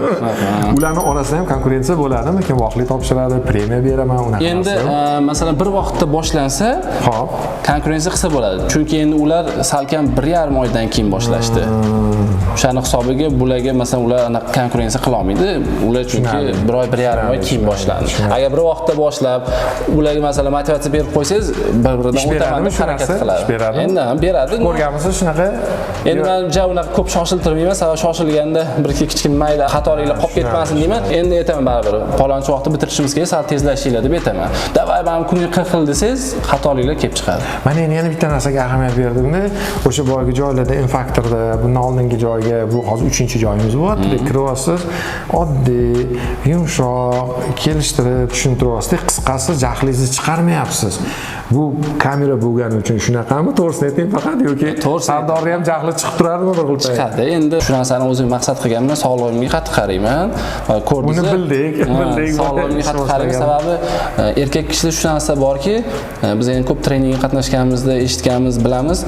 Ularni orasida ham konkurensiya bo'ladimi? Kim vaqtli topshiradi, premiya beraman, unaqa Endi narsa yo'q. masalan bir vaqtda boshlansa, Xo'p. konkurensiya qilsa bo'ladi. Chunki endi ular salkam 1,5 oydan keyin boshlashdi. O'shani hisobiga bularga masalan ular anaqa konkurensiya qila olmaydi. Ular chunki 1 oy, 1,5 oy keyin boshlandi. Agar bir vaqtda boshlab, ularga masalan motivatsiya berib qo'ysangiz, bir-biridan Ish o'taman beradimi deb shu harakat narsa? qiladi. Ish beradimi? Endi ham beradi. Ko'rganmisiz shunaqa? Endi man ja unaqa ko'p shoshiltirmayman, sababi shoshilganda bir ikki kichkina mayda xatoliklar qolib ketmasin deyman. Endi aytaman baribir, palonchi vaqtda bitirishimiz kerak, sal tezlashinglar deb aytaman. Davay, mana kunga 40 xil desangiz, xatoliklar kelib chiqadi. Mana endi yana bitta narsaga ahamiyat berdimda, o'sha boyagi joylarda M-Factorda, bundan oldingi joyga, bu hozir 3-joyimiz bo'lyapti. Kiryapsiz, oddiy, yumshoq, kelishtirib tushuntiryapsiz, qisqasi jahlingizni chiqarmayapsiz. Bu kamera bo'lgani uchun shunaqami? To'g'risini ayting faqat yoki To'g'risini Sardorni ham jahli chiqib turadimi bir xil payt? Chiqadi. Endi shu narsani o'zim maqsad qilganman, sog'lig'imga qattiq qarayman. Va ko'rdingiz. Buni bildik, bildik. Sog'lig'imga qattiq qarayman, sababi erkak kishida shu narsa borki, biz endi ko'p treningga qatnashganimizda eshitganmiz, bilamiz.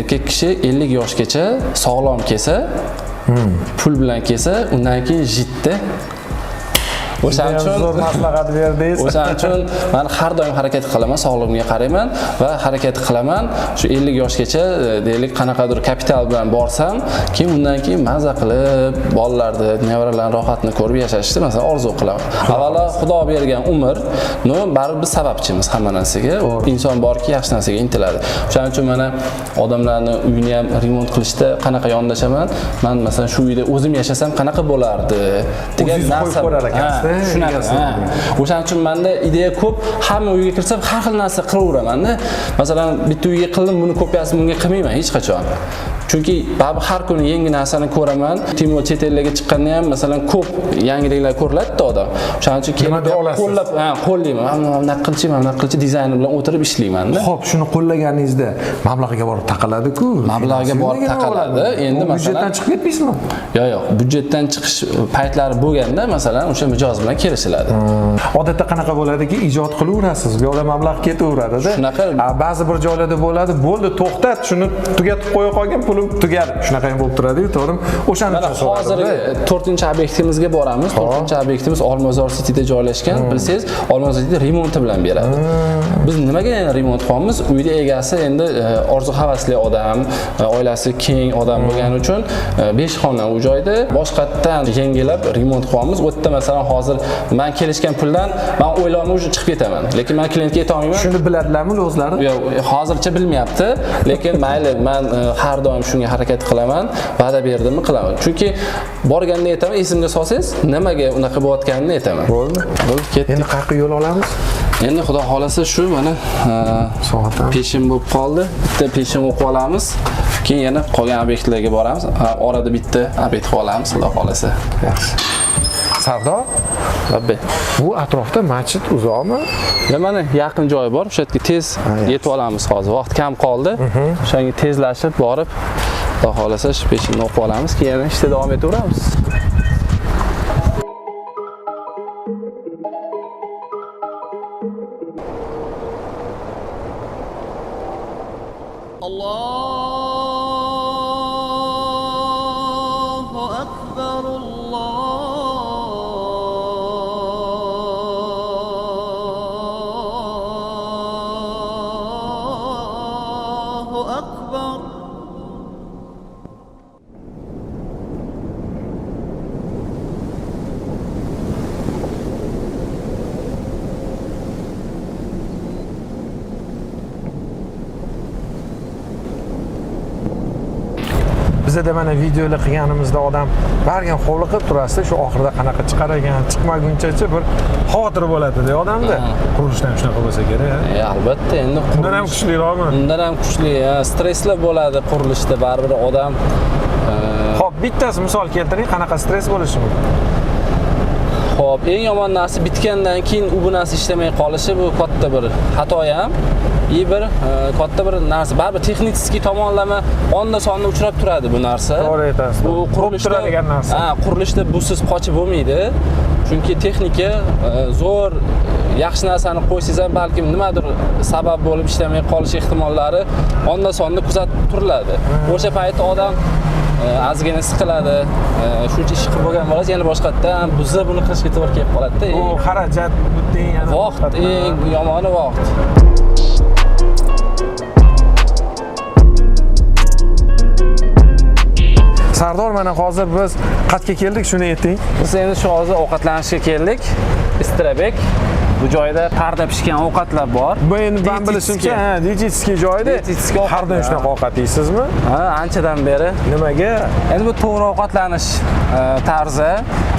Erkak kishi 50 yoshgacha sog'lom kelsa, pul bilan kelsa, undan keyin jiddi. O'shaning Judayam uchun zo'r maslahat berdingiz. O'shaning uchun men har doim harakat qilaman, sog'lig'imga qarayman va harakat qilaman. Shu 50 yoshgacha deylik qanaqadir kapital bilan borsam, keyin undan keyin maza qilib bolalarni, nevaralarni rohatini ko'rib yashashni masalan orzu qilaman. Avvalo Xudo bergan umr, no baribir biz sababchimiz hamma narsaga. Inson borki yaxshi narsaga intiladi. O'shaning uchun mana odamlarni uyini ham remont qilishda qanaqa yondashaman? Men masalan shu uyda o'zim yashasam qanaqa bo'lardi degan O'zingiz qo'yib narsa. ko'rar ekansizda, Ha, shunaqa. egasini. Ha. O'shaning uchun menda ideya ko'p, hamma uyga kirsam har xil narsa qilaveraman-da. Masalan, bitta uyga qildim, buni kopiyasini bunga qilmayman hech qachon. Chunki baribir har kuni yangi narsani ko'raman. Timur chet ellarga chiqqanda ham masalan ko'p yangiliklar ko'riladi-da odam. O'shaning uchun kelib Nimadir olasiz? qo'llab, ha, qo'llayman. Mana bunaqa qilchi, mana bunaqa qilchi dizayni bilan o'tirib ishlayman-da. Xo'p, shuni qo'llaganingizda mablag'iga borib taqaladi-ku. Mablag'iga borib taqaladi. Endi masalan byudjetdan chiqib ketmaysizmi? Yo'q, yo'q, byudjetdan chiqish paytlari bo'lganda, masalan, o'sha mijoz bilan kelishiladi. Odatda qanaqa bo'ladiki, ijod qilaverasiz, bu yoqda mablag' ketaveradida. Shunaqa. Ba'zi bir joylarda bo'ladi, bo'ldi, to'xtat, shuni tugatib qo'ya qolgin, pulim tugadi. Shunaqa ham bo'lib turadi-yu, to'g'rimi? O'shaning Mana uchun hozir so'radim-da. 4-obyektimizga boramiz. 4-obyektimiz Olmazor Cityda joylashgan. Bilsangiz, Olmazor City remonti bilan beradi. Biz nimaga endi remont qilyapmiz? Uyda egasi endi orzu havasli odam, oilasi keng odam bo'lgani uchun 5 xona u joyda boshqatdan yangilab remont qilyapmiz. U yerda masalan hozir men kelishgan puldan men o'ylayman уже chiqib ketaman. Lekin men klientga ayta olmayman. Shuni biladilarmi o'zlari? Yo'q, hozircha bilmayapti, lekin mayli, men har doim shunga harakat qilaman, va'da berdimmi qilaman. Chunki borganda aytaman, esimga solsangiz, nimaga unaqa bo'layotganini aytaman. Bo'ldi. Bo'ldi, ketdik. Endi qayerga yo'l olamiz? Endi Xudo xolasa shu mana Soat ham. peshin bo'lib qoldi. Bitta peshin o'qib olamiz. Keyin yana qolgan obyektlarga boramiz. Orada bitta obyekt qilib olamiz, Xudo xolasa. Yaxshi. Sardor, Labbay. bu atrofda masjid uzoqmi? Ya mana yaqin joyi bor, o'sha yerga tez yetib olamiz hozir. Vaqt kam qoldi. O'shanga tezlashib borib, Xudo xolasa shu peshinni o'qib olamiz, keyin yana ishda davom etaveramiz. الله أكبر الله أكبر Bizada mana videolar qilganimizda odam bargin hovliqib turasizda, shu oxirida qanaqa chiqar ekan, chiqmagunchachi bir xavotir bo'ladi-da odamda. Qurilishda ham shunaqa bo'lsa kerak, ha? Albatta, endi Undan ham kuchliroqmi? Undan ham kuchli, ha, stresslar bo'ladi qurilishda baribir odam. Xo'p, bittasi misol keltiring, qanaqa stress bo'lishi mumkin? Xo'p, eng yomon narsa bitgandan keyin u bu narsa ishlamay qolishi, bu katta bir xato ham. И bir katta bir narsa. Baribir texnik tomonlama onda-sonda uchrab turadi bu narsa. To'g'ri aytasiz. Bu Bo'lib qurilishda turadigan narsa. Ha, qurilishda busiz qochib bo'lmaydi. Chunki texnika zo'r Yaxshi narsani qo'ysangiz ham, balkim nimadir sabab bo'lib ishlamay qolish ehtimollari onda sonda kuzatib turiladi. O'sha paytda odam ozgina siqiladi. Shuncha ish qilib bo'lgan bo'lasiz, yana boshqatdan buzib buni qilishga to'g'ri kelib qoladi-da. Bu xarajat, butun yana Vaqt, eng yomoni vaqt. Sardor, mana hozir biz qayerga keldik, shuni ayting. Biz endi shu hozir ovqatlanishga keldik. Istrabek. Bu joyda parda pishgan ovqatlar bor. Bu endi men bilishimcha, ha, диетический joyda. Диетический ovqat. Har doim shunaqa ovqat yeysizmi? Ha, anchadan beri. Nimaga? Endi bu to'g'ri ovqatlanish tarzi.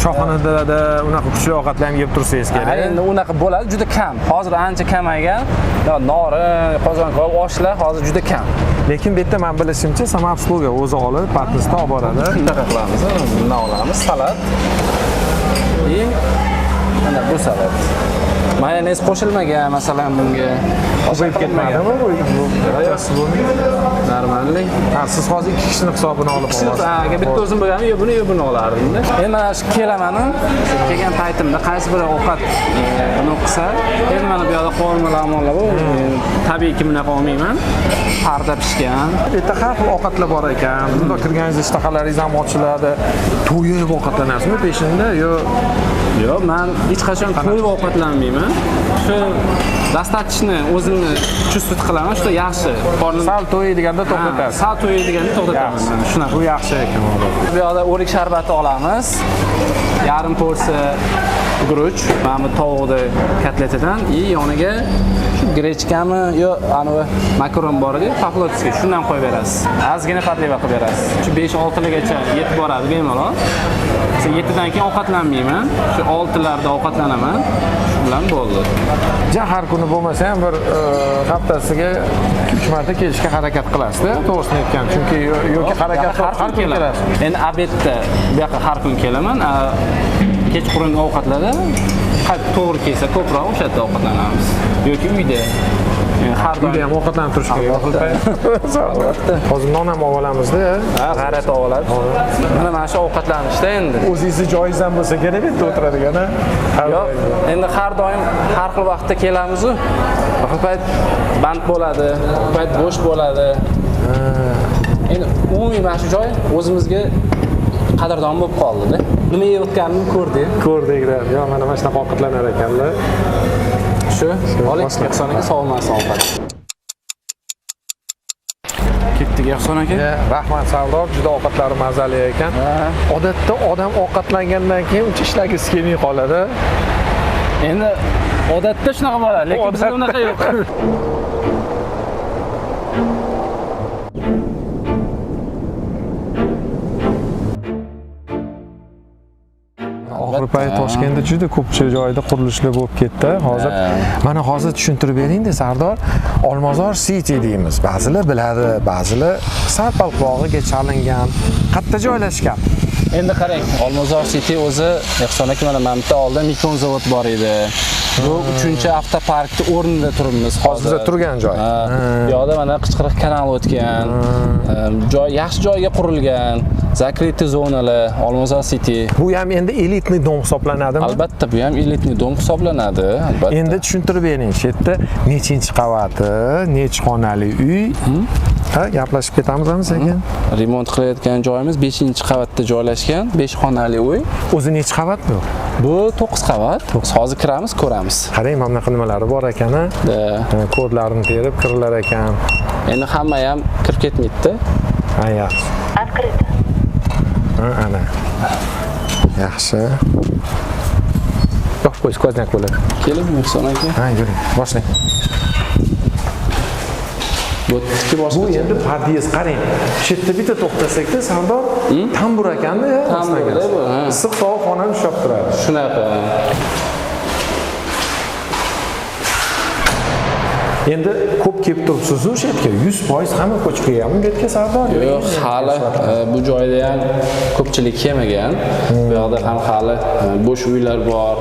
Choyxonada unaqa kuchli ovqatlar ham yeb tursangiz Ha, kerak. endi unaqa bo'ladi, juda kam. Hozir ancha kamaygan. Norin, qozon-kabob, oshlar hozir juda kam. Lekin bu yerda men bilishimcha самообслуга o'zi olib, patnisda olib boradi. Shunaqa qilamiz. Bundan olamiz salat. И mana bu salat. Mayonez qo'shilmagan masalan bunga. Ko'payib ketmadimi bu? Bu bo'lmaydi. Normallik. Ha, siz hozir ikki kishini hisobini olib olasiz. Agar bitta o'zim bo'lganimda, yo buni yo buni olardim. Endi mana shu kelaman, kelgan paytimda qaysi bir ovqat uni qilsa, endi mana bu yoqda qovurmalar mollar bor. Tabiiyki bunaqa olmayman. Parda pishgan. Bu yerda har xil ovqatlar bor ekan. Bundoq kirganingizda ishtahalaringiz ham ochiladi. To'yib ovqatlanasizmi peshinda yo Yo'q, men hech qachon to'yib ovqatlanmayman. Shu достаточно o'zimni чувствовать qilaman, shu yaxshi. Qornim sal to'ydiganda to'xtatasiz? Sal to'ydiganda to'xtataman. Shunaqa. Bu yaxshi ekan. Bu yoqda o'rik sharbati olamiz. Yarim porsiya guruch, mana bu tovuqni kotletidan и yoniga shu grechkami yo anavi makaron bor edi, по-флотски shundan qo'yib berasiz. Ozgina подлива qilib berasiz. Shu 5-6 gacha yetib boradi bemalol. Shu 7 dan keyin ovqatlanmayman. Shu 6 larda ovqatlanaman. Shu bilan bo'ldi. Ja har kuni bo'lmasa ham bir haftasiga 2-3 marta kelishga harakat qilasizda, to'g'risini aytgan. Chunki yoki harakat qilib har kun kelasiz. Endi обед da bu yoqqa har kun kelaman. Kechqurungi ovqatlarda qaytib to'g'ri kelsa ko'proq o'sha yerda ovqatlanamiz. Yoki uyda. Yani har doim Uyda ham ovqatlanib turish kerak. Albatta. Hozir non ham olib olamizda. Ha, g'ayrat oladi. Mana shu ovqatlanishda endi. O'zingizni joyingiz ham bo'lsa kerak bu yerda o'tiradigan, ha? Har Yo'q, doim. endi har doim har xil vaqtda kelamiz-u. Bir payt band bo'ladi, bir payt bo'sh bo'ladi. Endi umumiy mana shu joy o'zimizga qadrdon bo'lib qoldi-da. Nima yeyotganimni ko'rdik. Ko'rdik, yo mana shunaqa ovqatlanar ekanlar. Shu, oling, boshla. Ehson aka, sovunmasin ovqat. Ketdik, Ehson aka. Rahmat Sardor, juda ovqatlari mazali ekan. Odatda odam ovqatlangandan keyin uncha ishlagisi kelmay qoladi. Endi odatda shunaqa bo'ladi, lekin bizda Odatda. unaqa yo'q. Oxirgi payt Toshkentda juda ko'pchilik joyda qurilishlar bo'lib ketdi. Hozir mana hozir tushuntirib bering-da Sardor, Olmazor City deymiz. Ba'zilar biladi, ba'zilar sal pal qulog'iga chalingan. Qayerda joylashgan? Endi qarang, Olmazor City o'zi, Ehson aka, mana bitta oldin Nikon zavod bor edi. Bu 3 avtoparkni o'rnida turibmiz hozir. Biza turgan joy. Ha, bu yoqda mana Qichqiriq kanal o'tgan. Joy yaxshi joyga qurilgan. Закрытый zonalar, Olmazor City. Bu ham endi элитный дом hisoblanadimi? Albatta, bu ham элитный дом hisoblanadi, albatta. Endi tushuntirib bering, shu yerda nechinchi qavati, nechi xonali uy? Ha, gaplashib ketamizmi sekin? Remont qilayotgan joyimiz 5-qavatda joylashgan, 5 xonali uy. O'zi nechi qavat bu? Bu 9 qavat. Hozir kiramiz, ko'ramiz. Qarang, mana bunaqa nimalari bor ekan, a? Da. Ha, kodlarini terib kirilar ekan. Endi hamma ham kirib ketmaydi. Ha, yaxshi. Открыто. Ha, ana. Yaxshi. Yopib qo'y, сквозняк bo'ladi. Keling, Ehson aka. Ha, yuring, boshlang. Bu yerda Bu boshqacha. endi podъезд, qarang. Shu yerda bitta to'xtasakda Sardor, tambur ekanda, Tamburda bu, ha. Issiq sovuq xonani ushlab turadi. Shunaqa. Endi ko'p kelib turibsiz o'sha yerga. 100% hamma ko'chib kelganmi bu yerga Sardor? Yo'q, hali bu joyda ham ko'pchilik kelmagan. Bu yoqda ham hali bo'sh uylar bor,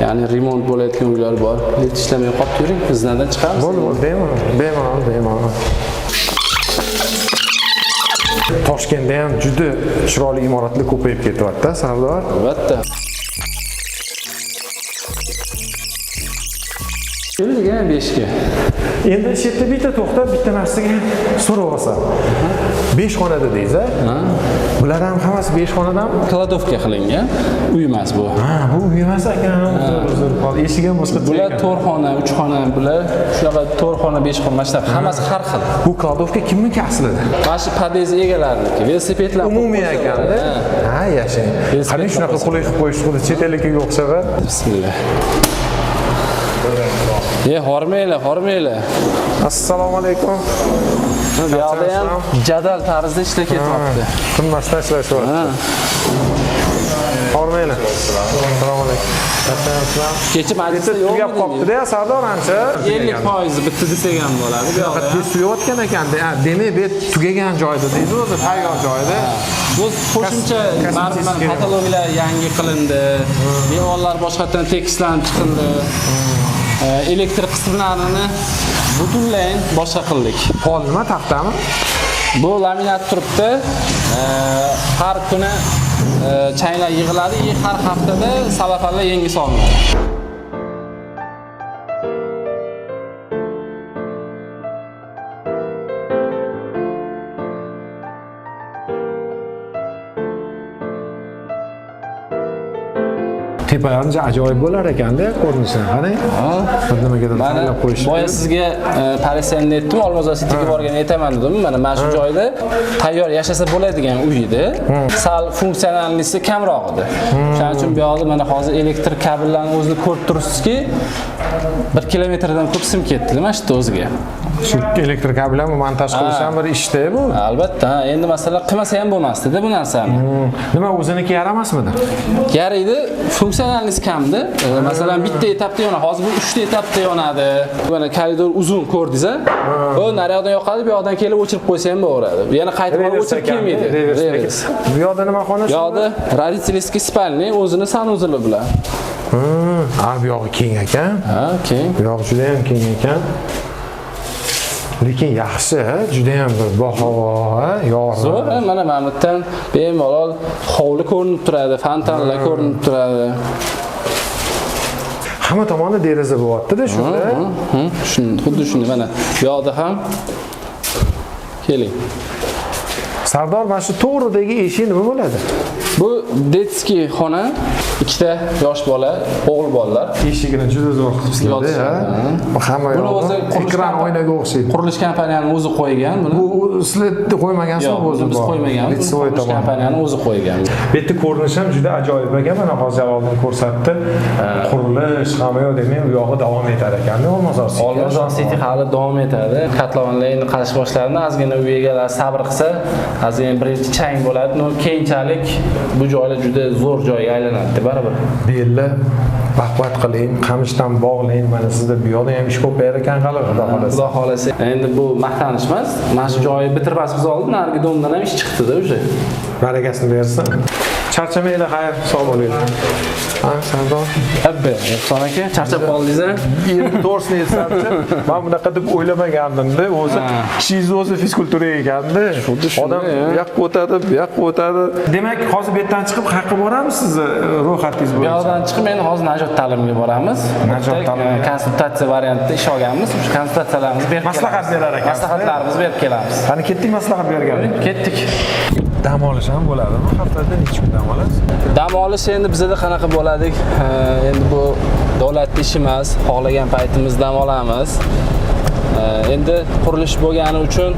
ya'ni remont bo'layotgan uylar bor. Lift ishlamay qolib yuring, biznadan chiqamiz. Bo'ldi, bo'ldi, bemalol, bemalol, bemalol. Toshkentda ham juda chiroyli imoratlar ko'payib ketyapti, Sardor. Albatta. Keldik yana 5 ga. Endi shu yerda bitta to'xtab, bitta narsaga so'rab olsam. 5 xona dedingiz, a? Bular ham hammasi 5 xonadanmi? Кладовка qilingan. Uy emas bu. Ha, bu uy emas ekan. Uzr, uzr. Hozir eshik ham boshqacha Bular ekan. 4 xona, 3 xona, bular shunaqa 4 xona, 5 xona, mana shunaqa hammasi har xil. Bu кладовка kimniki aslida? Mana shu podъезд egalariniki. Velosipedlar qo'yib Umumiy qo'ysa ekanda. bo'ladi. Ha, yashang. Velosiped Qarang, shunaqa qo'ysa. qulay qilib qo'yishdi, xuddi chet elnikiga o'xshab. A? Bismillah. Ye, hormanglar, hormanglar. Assalomu alaykum. Bu yoqda ham jadal tarzda ishlar ketyapti. Tinmasdan ishlashyapti. Hormanglar. Assalomu alaykum. Charchamayapsizlarmi? Kecha majlisda Tugab yo'q. qolibdi-da, Sardor ancha. 50% bitti desak ham bo'ladi. Bu yoqda ham. Tez tugayotgan ekan. Ha, demak, bu tugagan joyda deydi o'zi, tayyor joyda. Bu qo'shimcha Kosmetik baribir kerak. patologlar yangi qilindi. Devorlar boshqatdan tekislanib chiqildi. Elektr qismlarini butunlay boshqa qildik. Pol nima, taxtami? Bu laminat turibdi. Har kuni changlar yig'iladi, и har haftada salafanlar yangi solinadi. Tepalari ajoyib bo'lar ekanda ko'rinishidan. Qarang. Bir nimagadir Mana tayyorlab qo'yishibdi. boya sizga Parisiyani aytdim, Olmazor Cityga borganda aytaman dedim. Mana shu joyda tayyor yashasa bo'ladigan uy edi. Sal funksionallisi kamroq edi. Shuning uchun bu yoqda mana hozir elektr kabellarni o'zini ko'rib turibsizki, 1 kilometrdan ko'p sim ketdi mana shu yerda o'ziga. Shu elektr kabel ham montaj qilish ham bir ishda bu. Albatta, ha, endi masalan qilmasa ham bo'lmasdi-da bu narsani. Nima, o'ziniki yaramasmidi? Yaraydi, funksionallik kamdi. Masalan, bitta etapda yonadi. Hozir bu uchta etapda yonadi. Mana koridor uzun ko'rdingiz a? U nariyoqdan yoqadi, bu yoqdan kelib o'chirib qo'ysa ham bo'laveradi. Yana qaytib borib o'chirib kelmaydi. Reverse Reverse. ekan. Bu yoqda nima xona? Bu yoqda родительский спальня o'zini санузел i bilan. Ha, bu yog'i keng ekan. Ha, keyin Bu yog'i juda ham keng ekan. Lekin yaxshi, juda ham bir bohavo, ha, yorug'. Zo'r, ha, mana bu yerdan bemalol hovli ko'rinib turadi, fontanlar ko'rinib turadi. Hamma tomonda deraza bo'lyapti-da shunda. Shuni, xuddi shunday mana bu yoqda ham keling. Sardor, mana shu to'g'ridagi eshik nima bo'ladi? Bu детский xona, ikkita yosh bola, o'g'il bolalar. Eshigini juda zo'r qilibsizlar, ha. Bu hamma Buni o'zi yog'i qurilish ekran oynaga o'xshaydi. Qurilish kompaniyani o'zi qo'ygan buni. Bu sizlar qo'ymagansiz, Yo'q, o'zi buni biz bor. qo'ymaganmiz. Buni Лицевой qurilish tomon. kompaniyani o'zi qo'ygan. Bu yerda ko'rinishi ham juda ajoyib ekan. Mana hozir Jaloliddin ko'rsatdi. Qurilish hamma yoq, demak, u yog'i davom etar ekan. Olmazor City. Olmazor City hali davom etadi. Kotlovanlar endi qazish boshlandi. Ozgina uy egalari sabr qilsa, ozgina birinchi chang bo'ladi. No, keyinchalik bu joylar juda zo'r joyga aylanadi baribir. Belli baquvvat qiling, qamishdan bog'lang. Mana sizda bu yoqda ham ish ko'payar ekan hali, xudo xohlasa. Xudo xohlasa. Endi bu maqtanish emas. Mana shu joyi bitirmasimiz oldin narigi domdan ham ish chiqdi-da уже. Barakasini bersin. Charchamanglar, xayr, sog' bo'linglar. Ha, Sardor. Abbe, Ehson aka, charchab qoldingiz a? Endi to'g'risini aytsamchi, men bunaqa deb o'ylamagandim-da. O'zi ishingiz o'zi fizkultura ekanda. Odam bu yoqqa o'tadi, bu yoqqa o'tadi. Demak, hozir bu yerdan chiqib qayerga boramiz sizni ro'yxatingiz Bu bo'yicha? yoqdan chiqib endi hozir Najot ta'limga boramiz. Najot Bitta, ta'limga. konsultatsiya variantida ish olganmiz. O'sha konsultatsiyalarimizni berib Maslahat kelamiz. berar ekansiz. Maslahatlarimizni berib kelamiz. Qani ketdik maslahat bergan. Ketdik. Dam olish ham bo'ladimi? Haftada necha kun dam olasiz? Dam olish endi bizada qanaqa bo'ladi? Endi bu davlat ishi emas, xohlagan paytimiz dam olamiz. Endi qurilish bo'lgani uchun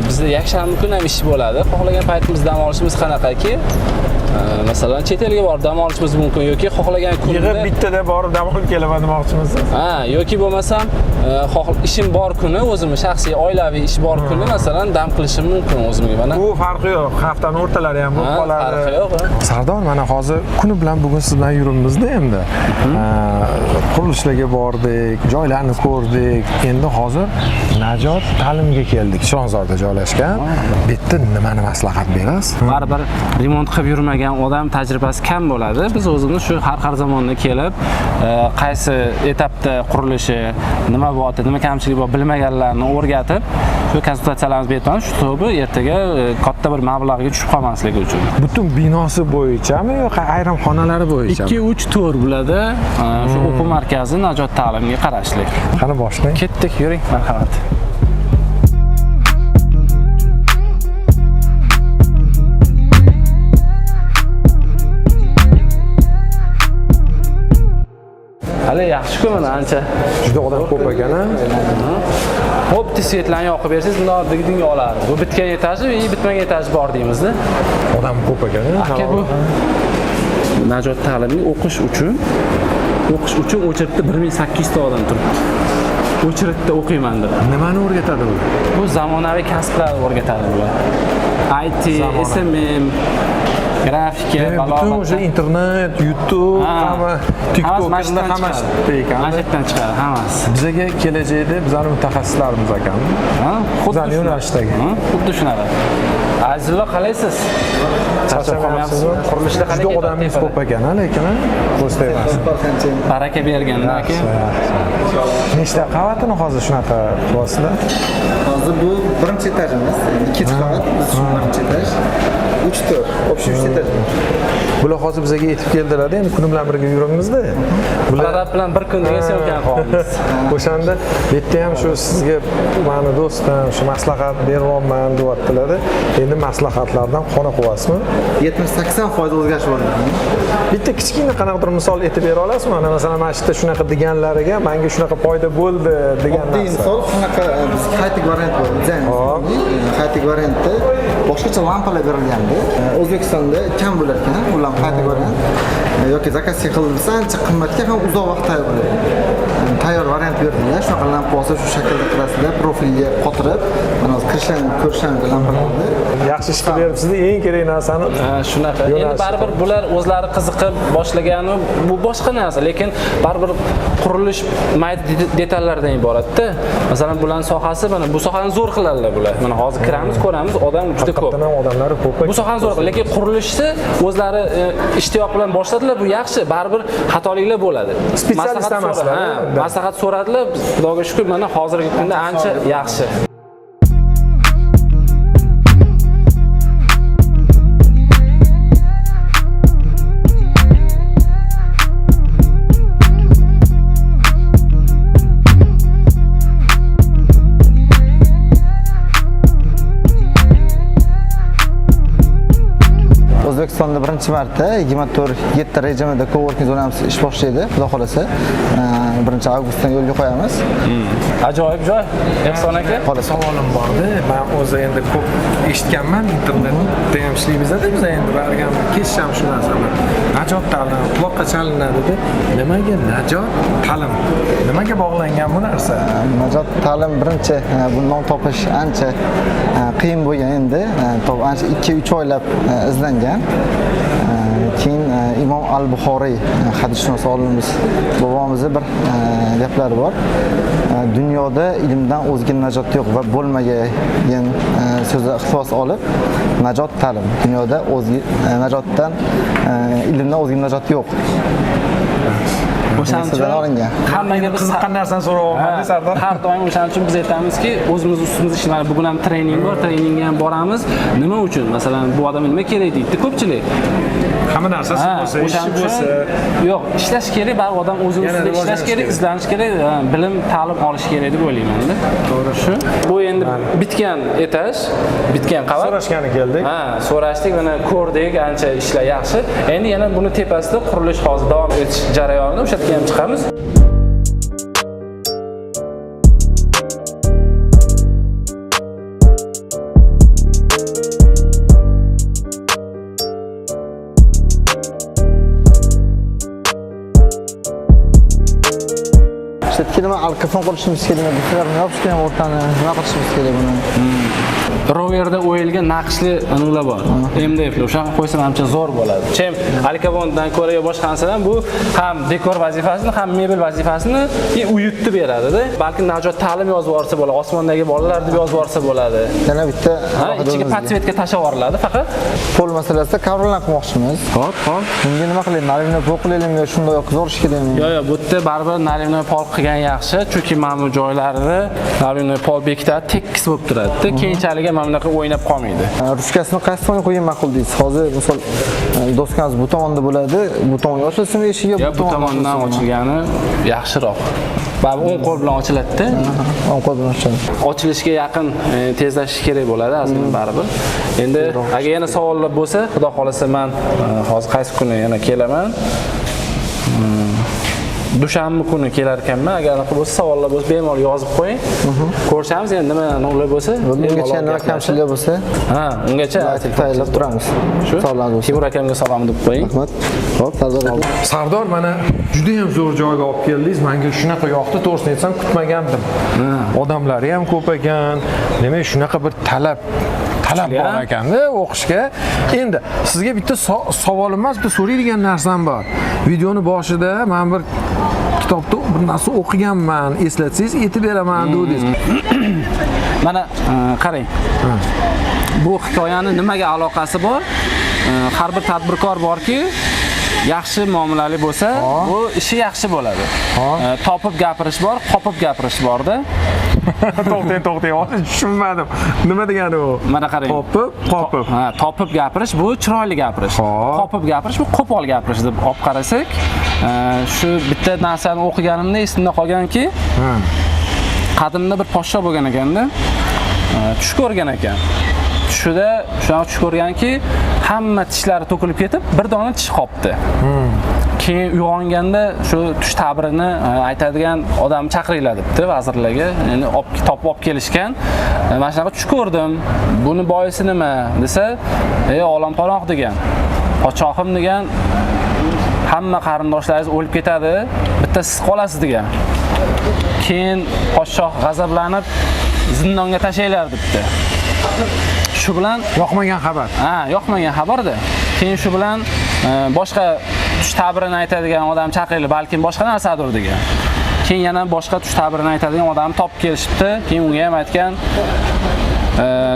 bizda yakshanba kuni ham ish bo'ladi. Xohlagan paytimiz dam olishimiz qanaqaki? Masalan, chet elga borib dam olishimiz mumkin yoki xohlagan kunda Yig'ib bittada borib dam olib kelaman demoqchimisiz? Ha, yoki bo'lmasam ishim bor kuni, o'zimni shaxsiy oilaviy ish bor kuni masalan dam qilishim mumkin o'zimga mana. Bu farqi yo'q. Haftani o'rtalari ham bo'lib Ha, qoladi. farqi yo'q, ha. Sardor, mana hozir kuni bilan bugun siz bilan yuribmizda endi. Qurilishlarga bordik, joylarni ko'rdik. Endi hozir Najot ta'limga keldik Chilonzorda. binoda joylashgan. Bu yerda nimani maslahat berasiz? Baribir remont qilib yurmagan odam tajribasi kam bo'ladi. Biz o'zimiz shu har xil zamonda kelib, qaysi etapda qurilishi, nima bo'lyapti, nima kamchilik bor bilmaganlarni o'rgatib, shu konsultatsiyalarimizni beramiz, shu to'bi ertaga katta bir mablag'ga tushib qolmasligi uchun. Butun binosi bo'yichami yoki ayrim xonalari bo'yichami? 2, 3, 4 bo'ladi. Shu o'quv markazi Najot ta'limga qarashli. Qani boshlang. Ketdik, yuring, marhamat. Hali yaxshi-ku mana ancha. Juda odam ko'p ekan, a? Xo'p, bitta свет larni yoqib bersangiz, bundoq digdinga oladi. Bu bitgan etaji, bitmagan etaji bor deymizda. Odam ko'p ekan. Aka, bu Najot ta'limga o'qish uchun o'chiribdi 1800 ta odam turibdi. O'chiribdi o'qiyman deb. Nimani o'rgatadi bu? Bu zamonaviy kasblarni o'rgatadi bular. IT, SMM, grafika, Demak, butun balog'at. o'sha internet, YouTube, hamma TikToklar hamma shu ekan. Mana shu yerdan chiqadi hammasi. Bizaga kelajakda bizani mutaxassislarimiz ekan. Ha? Xuddi Bizani shunaqa. yo'nalishdagi. Ha? Xuddi shunaqa. Azizullo, qalaysiz? Charchab qolmayapsizmi? Qurilishda qalay Juda ketyapti odamingiz tepada? ko'p ekan, lekin ko'z tegmasin. Baraka berganda aka. Nechta qavatini hozir shunaqa qilyapsizlar? Hozir bu birinchi etajimiz. Ikkinchi qavat, biz shu birinchi etaj. 3 4, общий 3 etaj. Bular hozir bizaga yetib keldilar, endi kuni bilan birga yuribmiz-da. Bular Prorab bilan bir kun degan syomkani qilyapmiz. o'shanda bu yerda ham shu sizga mani do'stim shu maslahat beryapman deyaptilar. Endi maslahatlardan qoniqyapsizmi? 70-80% o'zgarish bor. Bitta kichkina qanaqadir misol aytib bera olasizmi? Mana masalan, mana shu yerda shunaqa deganlariga menga shunaqa foyda bo'ldi degan Oddiy narsa. misol shunaqa biz high-tech variant bor. Dizayn. High-tech variantda boshqacha lampalar berilgandi. O'zbekistonda kam bo'lar ekan bu lampa high-tech variant. Yoki zakaz qilinsa ancha qimmatga ham uzoq vaqt tayyor bo'ladi. Tayyor variant berdilar. Shunaqa lampa olsa shu shaklda qilasizlar, profilga qotirib, mana hozir kirishlarni ko'rishlarni lampalarni. Yaxshi ish qilib beribsiz, eng kerak narsani Ha, shunaqa. Endi Yo'nalish. baribir bular o'zlari qiziqib boshlagani bu boshqa narsa, lekin baribir qurilish mayda detallardan iboratda. Masalan, bularning sohasi mana bu sohani zo'r qiladilar bular. Mana hozir kiramiz, ko'ramiz, odam juda ko'p. Haqiqatdan ham odamlari ko'p. Bu sohani zo'r qiladi, lekin qurilishni o'zlari ishtiyoq bilan boshladilar, bu yaxshi. Baribir xatoliklar bo'ladi. Spetsialist emaslar, Maslahat so'radilar, Xudoga shukr, mana hozirgi kunda ancha yaxshi. O'zbekistonda birinchi marta 24/7 rejimida coworking zonamiz ish boshlaydi, xudo xolasa. 1-avgustdan yo'lga qo'yamiz. Ajoyib joy. Ehson aka. Xolasa. Savolim borda, men o'zi endi ko'p eshitganman, internetda ham ishlaymiz-da, biz endi bargam kechisham shu narsani. Najot ta'lim quloqqa chalinadi-da. Nimaga najot ta'lim? Nimaga bog'langan bu narsa? Najot ta'lim birinchi bu nom topish ancha qiyin bo'lgan endi. Ancha 2-3 oylab izlangan. Keyin Imom Al-Buxoriy hadisshunos olimimiz bobomizni bir gaplari bor. Dunyoda ilmdan o'zga najot yo'q va bo'lmagan so'zi iqtibos olib najot ta'lim. Dunyoda o'zga najotdan ilmdan o'zga najot yo'q. O'shaning So'zdan uchun olingan. hammaga biz Qiziqqan narsani so'rayapman, Sardor. Har doim o'shaning uchun biz aytamizki, o'zimiz ustimizda ishlaymiz. Bugun ham trening bor, treningga ham boramiz. Nima uchun? Masalan, bu odamga nima kerak deydi ko'pchilik. Hamma narsasi bo'lsa, ishi O'shaning uchun bo'lsa, yo'q, ishlash kerak, baribir odam o'zini Yana ustida ishlash rivojlanish kerak, kerak. izlanish kerak, bilim, ta'lim olish kerak deb o'ylayman-da. To'g'ri shu. Bu endi bitgan etaj, bitgan qavat. So'rashgani keldik. Ha, so'rashdik, mana ko'rdik, ancha ishlar yaxshi. Endi yana buni tepasida qurilish hozir davom etish jarayonida, o'sha yerga ham chiqamiz. Ishlatga nima alkafon qilishimiz kerak, butlarni yopishgan o'rtani nima qilishimiz kerak buni? Roverda o'yilgan naqshli anavlar bor. MDF lar. O'shaqa qo'ysa manimcha zo'r bo'ladi. Chem Alikabondan ko'ra yo boshqa narsadan bu ham dekor vazifasini, ham mebel vazifasini uyutib beradida. Balkim Najot ta'lim yozib yuborsa bo'ladi, osmondagi bolalar deb yozib yuborsa bo'ladi. Yana bitta Ha, alohida ichiga o'zimizga. подсветка tashlab yuboriladi faqat. Pol masalasida kovrolan qilmoqchimiz. Hop, hop. Bunga nima qilaylik? Nalimni pol qilaylikmi yo shunday yoqizorish kerakmi? Yo'q, yo'q, bu yerda baribir nalimni pol qilgan yaxshi, chunki mana bu joylarini nalimni pol bekitadi, tekis bo'lib turadi. Keyinchalik ham mana bunaqa o'ynab qolmaydi. Ruchkasini qaysi tomonga qo'ygan ma'qul deysiz? Hozir misol doskamiz bu tomonda bo'ladi, bu tomonga ochilsinmi eshigi, Yo, bu tomondan ochilgani yaxshiroq. Baribir o'ng qo'l bilan ochiladi-da. O'ng qo'l bilan ochiladi. Ochilishga yaqin tezlashish kerak bo'ladi ozgina baribir. Endi agar yana savollar bo'lsa, xudo xolasa men hozir qaysi kuni yana kelaman. Dushanba kuni kelar ekanman. Agar anaqa bo'lsa, savollar bo'lsa bemalol yozib qo'ying. Ko'rishamiz endi nima ular bo'lsa. Bungacha nima kamchiliklar bo'lsa, Ha, ungacha aytib tayyorlab turamiz. Shu. Savollar bo'lsa. Timur akamga salom deb qo'ying. Rahmat. Xo'p, Sardor aka. Sardor, mana juda ham zo'r joyga olib keldingiz. Menga shunaqa yoqdi, to'g'risini aytsam kutmagandim. Odamlari ham ko'p ekan. Demak, shunaqa bir talab bor ekanda o'qishga. Endi sizga bitta savolim emas, bitta so'raydigan narsam bor. Videoni boshida men bir kitobda bir narsa o'qiganman, eslatsangiz aytib beraman dedingiz. Mana qarang. Bu hikoyani nimaga aloqasi bor? Har bir tadbirkor borki, yaxshi muomalali bo'lsa, bu ishi yaxshi bo'ladi. Topib gapirish bor, qopib gapirish borda. To'xtang, hozir tushunmadim. Nima degani u? Mana qarang. Topib, qopib. Ha, topib gapirish bu chiroyli gapirish. Qopib gapirish bu qo'pol gapirish deb olib qarasak, shu bitta narsani o'qiganimda esimda qolganki, qadimda bir podsho bo'lgan ekanda, tush ko'rgan ekan. Tushida shunaqa tush ko'rganki, hamma tishlari to'kilib ketib, bir dona tish qopti. Keyin uyg'onganda shu tush ta'birini aytadigan odam chaqiringlar debdi vazirlarga. Endi topib olib kelishgan. Mana shunaqa tush ko'rdim. Buni boisi nima desa, olam panoh degan. Podshohim degan, hamma qarindoshlaringiz o'lib ketadi, bitta siz qolasiz degan. Keyin podshoh g'azablanib zindonga tashlanglar debdi. Shu bilan yoqmagan xabar. Ha, yoqmagan xabarda. Keyin shu bilan boshqa tush ta'birini aytadigan odam chaqiringlar, balkim boshqa narsadir degan. Keyin yana boshqa tush ta'birini aytadigan odam topib kelishibdi. Keyin unga ham aytgan,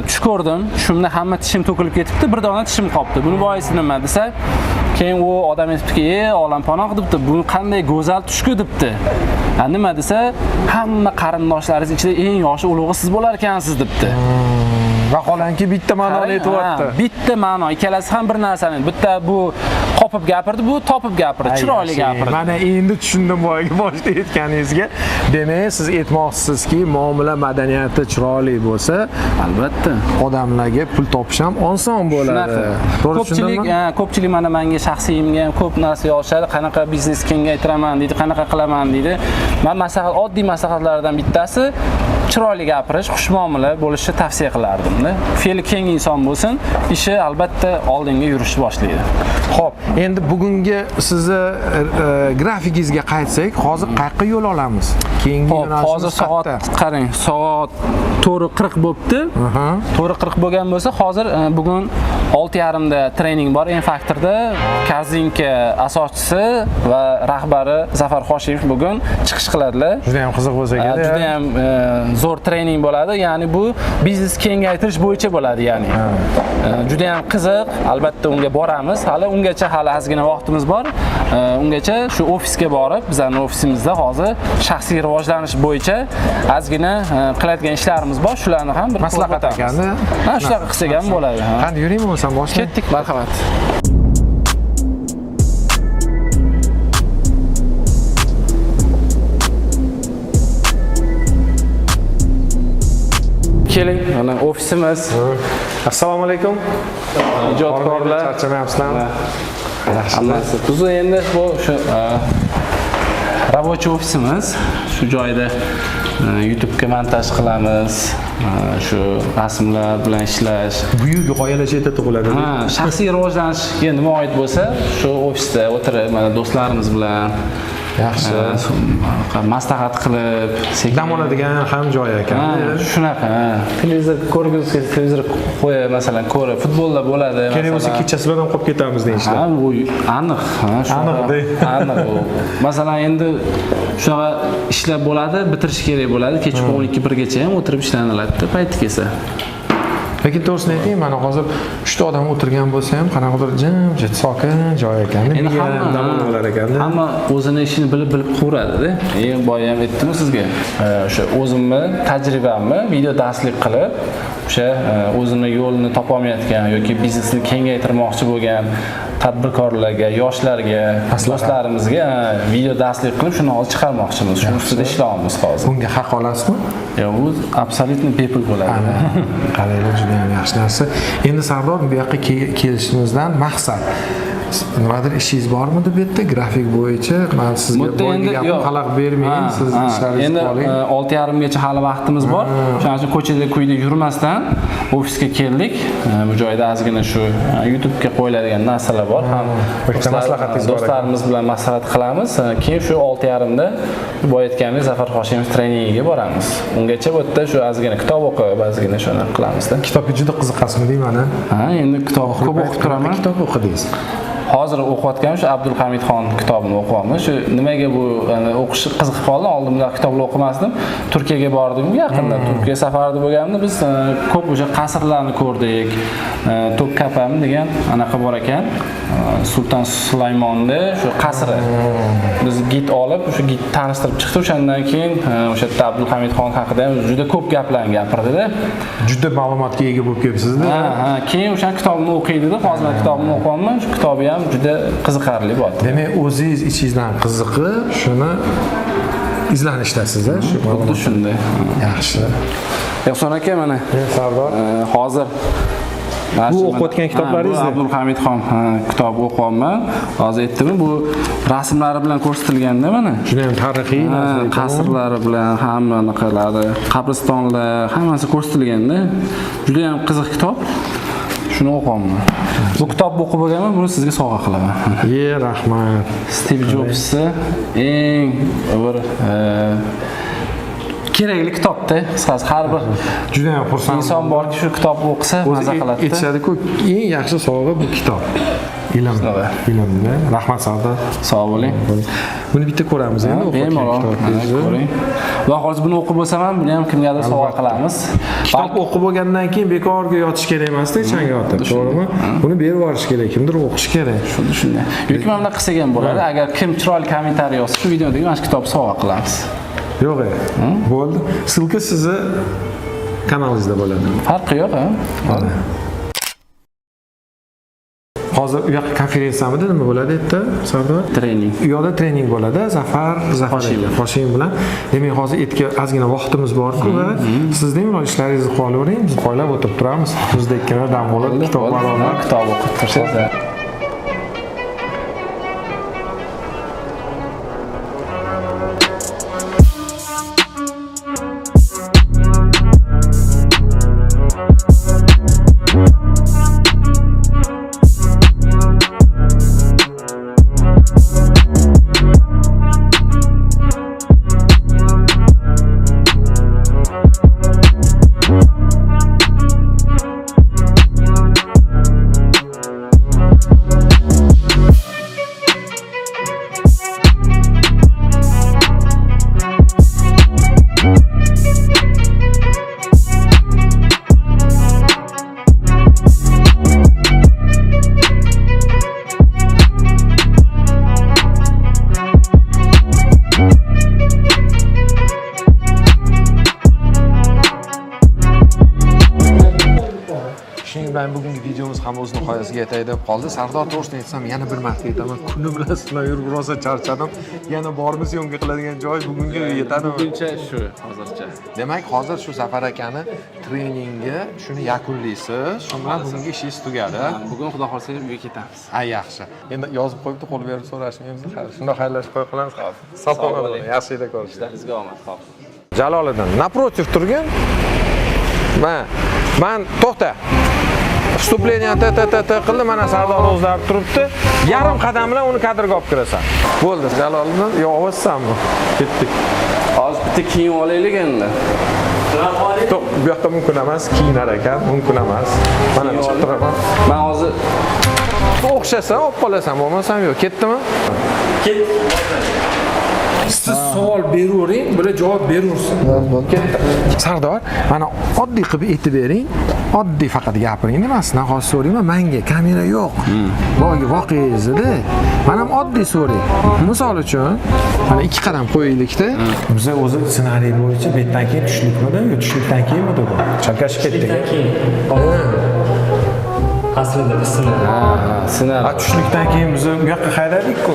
tush ko'rdim, tushimda hamma tishim to'kilib ketibdi, bir dona tishim qolibdi. Buni boisi nima desa, keyin u odam aytibdiki, olam panoh debdi, bu qanday go'zal tushku debdi. Ha, nima desa, hamma qarindoshlaringiz ichida eng yoshi ulug'i siz bo'lar ekansiz debdi. Vaholanki bitta ma'noni aytyapti. Bitta ma'no, ikkalasi ham bir narsani. Bitta bu qopib gapirdi, bu topib gapirdi, chiroyli gapirdi. Mana endi tushundim boyagi boshda aytganingizga. Demak, siz aytmoqchisizki, muomala madaniyati chiroyli bo'lsa, albatta odamlarga pul topish ham oson bo'ladi. Ko'pchilik, ko'pchilik mana menga shaxsiyimga ham ko'p narsa yozishadi, qanaqa biznes kengaytiraman deydi, qanaqa qilaman deydi. Men maslahat, oddiy maslahatlardan bittasi chiroyli gapirish, xushmuomala bo'lishni tavsiya qilardim-da. Fe'li keng inson bo'lsin, ishi albatta oldinga yurishni boshlaydi. Xo'p, endi bugungi sizni grafikingizga qaytsak, hozir qayerga yo'l olamiz? Keyingi yo'nalishimiz hozir soat qarang, soat 4:40 bo'libdi. 4:40 bo'lgan bo'lsa, hozir bugun 6:30da trening bor M-Factorda. Korzinka asoschisi va rahbari Zafar Hoshimov bugun chiqish qiladilar. Juda ham qiziq bo'lsa kerak. Juda ham zo'r trening bo'ladi. Ya'ni bu biznes kengaytirish bo'yicha bo'ladi, ya'ni. Juda ham qiziq. Albatta unga boramiz. Hali ungacha hali ozgina vaqtimiz bor. Ungacha shu ofisga borib, bizning ofisimizda hozir shaxsiy rivojlanish bo'yicha ozgina qiladigan ishlarimiz bor. Shularni ham bir maslahat ekanda. Ha, shunaqa qilsak ham bo'ladi. Qani yuring bo'lmasam boshla. Ketdik, marhamat. Keling, mana ofisimiz. Assalomu alaykum. Ijodkorlar. Charchamayapsizlarmi? Hammasi tuzuk. Endi bu shu рабочий ofisimiz. Shu joyda YouTube'ga montaj qilamiz, shu rasmlar bilan ishlash. Buyuk g'oyalar shu yerda tug'iladi. Ha, shaxsiy rivojlanishga nima oid bo'lsa, shu ofisda o'tirib, mana do'stlarimiz bilan Yaxshi. Maslahat qilib, sekin Dam oladigan ham joy ekan. Ha, shunaqa. Ha. Televizor ko'rgimiz kelsa, televizor qo'yib, masalan, ko'rib, futbolda bo'ladi. Kerak bo'lsa masalan. kechasi bilan ham qolib ketamiz deyishdi. Ha, bu aniq, ha, shunaqa. Aniq, dey. Aniq u. Masalan, endi shunaqa ishlar bo'ladi, bitirish kerak bo'ladi. Kechki 12 birgacha ham o'tirib ishlaniladi, payti kelsa. Lekin to'g'risini ayting, mana hozir 3 ta odam o'tirgan bo'lsa ham qanaqadir jimjit, sokin joy ekan. Endi Miya ham dam olar ekanda. Hamma o'zini ishini bilib bilib quradı-da. Boya ham aytdim sizga. O'sha o'zimni tajribamni video darslik qilib, o'sha o'zini yo'lini topolmayotgan yoki biznesini kengaytirmoqchi bo'lgan tadbirkorlarga, yoshlarga, do'stlarimizga video darslik qilib shuni hozir chiqarmoqchimiz. Shuni ustida ishlayapmiz hozir. Bunga haq olasizmi? Yo'q, bu абсолютно bepul bo'ladi. Qaranglar, juda ham yaxshi narsa. Endi Sardor, bu yoqqa kelishimizdan maqsad nimadir ishingiz bormidi bu yerda grafik bo'yicha? Man Bu sizga yerda boyagi endi gapim yo'q. xalaqit bermang, Ha, siz ha. ishlaringizni Endi oling. 6:30 gacha hali vaqtimiz bor. Shuning uchun ko'chada kuyda yurmasdan ofisga keldik. Bu joyda ozgina shu YouTube'ga qo'yiladigan narsalar bor. Ham Bitta maslahatingiz bor ekan. do'stlarimiz bilan maslahat qilamiz. Keyin shu 6:30 da boya aytganimdek Zafar Hoshimov treningiga boramiz. Ungacha bu yerda shu ozgina kitob o'qib, ozgina shuni qilamizda. Kitobga juda qiziqasizmi deyman, a? Ha, endi kitob ko'p o'qib turaman. Kitob o'qidingiz. Hozir o'qiyotganim shu Abdulhamid xon kitobini o'qiyapman. Shu nimaga bu yani o'qish qiziqib qoldim. Oldin bunaqa kitoblar o'qimasdim. Turkiyaga bordim yaqinda. Turkiya safarida bo'lganimda biz ko'p o'sha qasrlarni ko'rdik. To'pkapami degan anaqa bor ekan. Sulton Sulaymonni shu qasri. Biz gid olib, o'sha gid tanishtirib chiqdi. O'shandan keyin o'sha yerda Abdulhamid xon haqida ham juda ko'p gaplarni gapirdi-da. Juda ma'lumotga ega bo'lib kelibsiz-da. Ha, keyin o'sha kitobni o'qiy dedi. Hozir men kitobni o'qiyapman. Shu kitobi ham juda qiziqarli bo'ldi. Demak, o'zingiz ichingizdan qiziqib, shuni izlanishdasiz-a, shu Xuddi ma'lumot. shunday. Yaxshi. Ehson aka, mana Sardor. Hozir mana Bu shu o'qiyotgan mana- kitoblaringizmi? Ha, bu Abdulhamid xon kitob o'qiyapman. Hozir aytdimmi, bu rasmlari bilan ko'rsatilganda mana. Juda ham tarixiy Ha, narsa ekan. qasrlari bilan hamma anaqalari, qabristonlar hammasi ko'rsatilganda juda ham qiziq kitob. Shuni o'qiyapman. Bu kitobni o'qib bo'lganman, buni sizga sovg'a qilaman. Ye, rahmat. Steve Jobsni eng bir kerakli kitobda, qisqasi har bir Juda ham xursand. inson borki shu kitobni o'qisa O'zi maza qiladi. aytishadi-ku, eng yaxshi sovg'a bu kitob. Ilm. Shunaqa. Ilmda. Rahmat Sardor. Sog' bo'ling. Buni bitta ko'ramiz endi o'qiyotgan Bemalol. Ha, kitobingizni. ko'ring. Xudo xohlasa buni o'qib bo'lsam ham buni ham kimgadir sovg'a qilamiz. Kitob o'qib bo'lgandan keyin bekorga yotish kerak emasda, changga yotib, to'g'rimi? Buni berib yuborish kerak, kimdir o'qishi kerak. Xuddi shunday. Yoki mana bunaqa qilsak ham bo'ladi. Agar kim chiroyli kommentariy yozsa, shu videodagi mana shu kitobni sovg'a qilamiz. Yo'q, e. Bo'ldi. Ссылка sizni kanalingizda bo'ladi. Farqi yo'q, ha? Hozir u yoqqa konferensiyamidi nima bo'ladi yerda, Sardor? Trening. U yoqda trening bo'ladi Zafar Hoshimov. Hoshimov bilan. Demak, hozir etga ozgina vaqtimiz bor-ku va siz bemalol ishlaringizni qilib olavering, biz poylab o'tirib turamiz. Bizdekina dam olib, kitoblar olib. Kitob o'qib tursangiz. Shuning bilan bugungi videomiz ham o'z nihoyasiga yetay deb qoldi. Sardor, to'g'risini aytsam, yana bir marta aytaman, kuni bilan siz bilan yurib rosa charchadim. Yana bormi syomka qiladigan joy bugunga yetadimi? Buguncha shu hozircha. Demak, hozir shu Zafar akani treningi shuni yakunlaysiz. Shu bilan bugungi ishingiz tugadi. Bugun xudo xohlasa uyga ketamiz. Ha, yaxshi. Endi yozib qo'yibdi, qo'l berib so'rashmaymiz. Shundoq xayrlashib qo'ya qolamiz. Sog' bo'ling. Yaxshilikda ko'rishdik. Ishlaringizga omad. Xo'p. Jaloliddin, напротив turgin. Man to'xta. Вступление t t t t qildi, mana Sardor o'zlari turibdi. Yarim qadam bilan uni kadrga olib kirasan. Bo'ldi, Jaloliddin, yo ovozsanmi? Ketdik. Hozir bitta kiyim olaylik endi. To'q, bu yoqda mumkin emas, kiyinar ekan, mumkin emas. Mana chiqib turaman. Man hozir O'xshasa olib qolasan, bo'lmasam yo'q. Ketdimi? Siz savol beravering, bular javob beraversin. Ketdi. Sardor, mana oddiy qilib aytib bering. Oddiy faqat gapiring. Nimasidan hozir so'rayman? Menga kamera yo'q. Boyagi voqeangizda. Man ham oddiy so'ray. Misol uchun, mana ikki qadam qo'yaylikda. Biz o'zi ssenariy bo'yicha bu yerdan keyin tushlikmidi yo tushlikdan keyinmidi bu? Chalkashib ketdik. Keyin aslida biz ssenariy. Tushlikdan keyin biz u yoqqa haydadik-ku.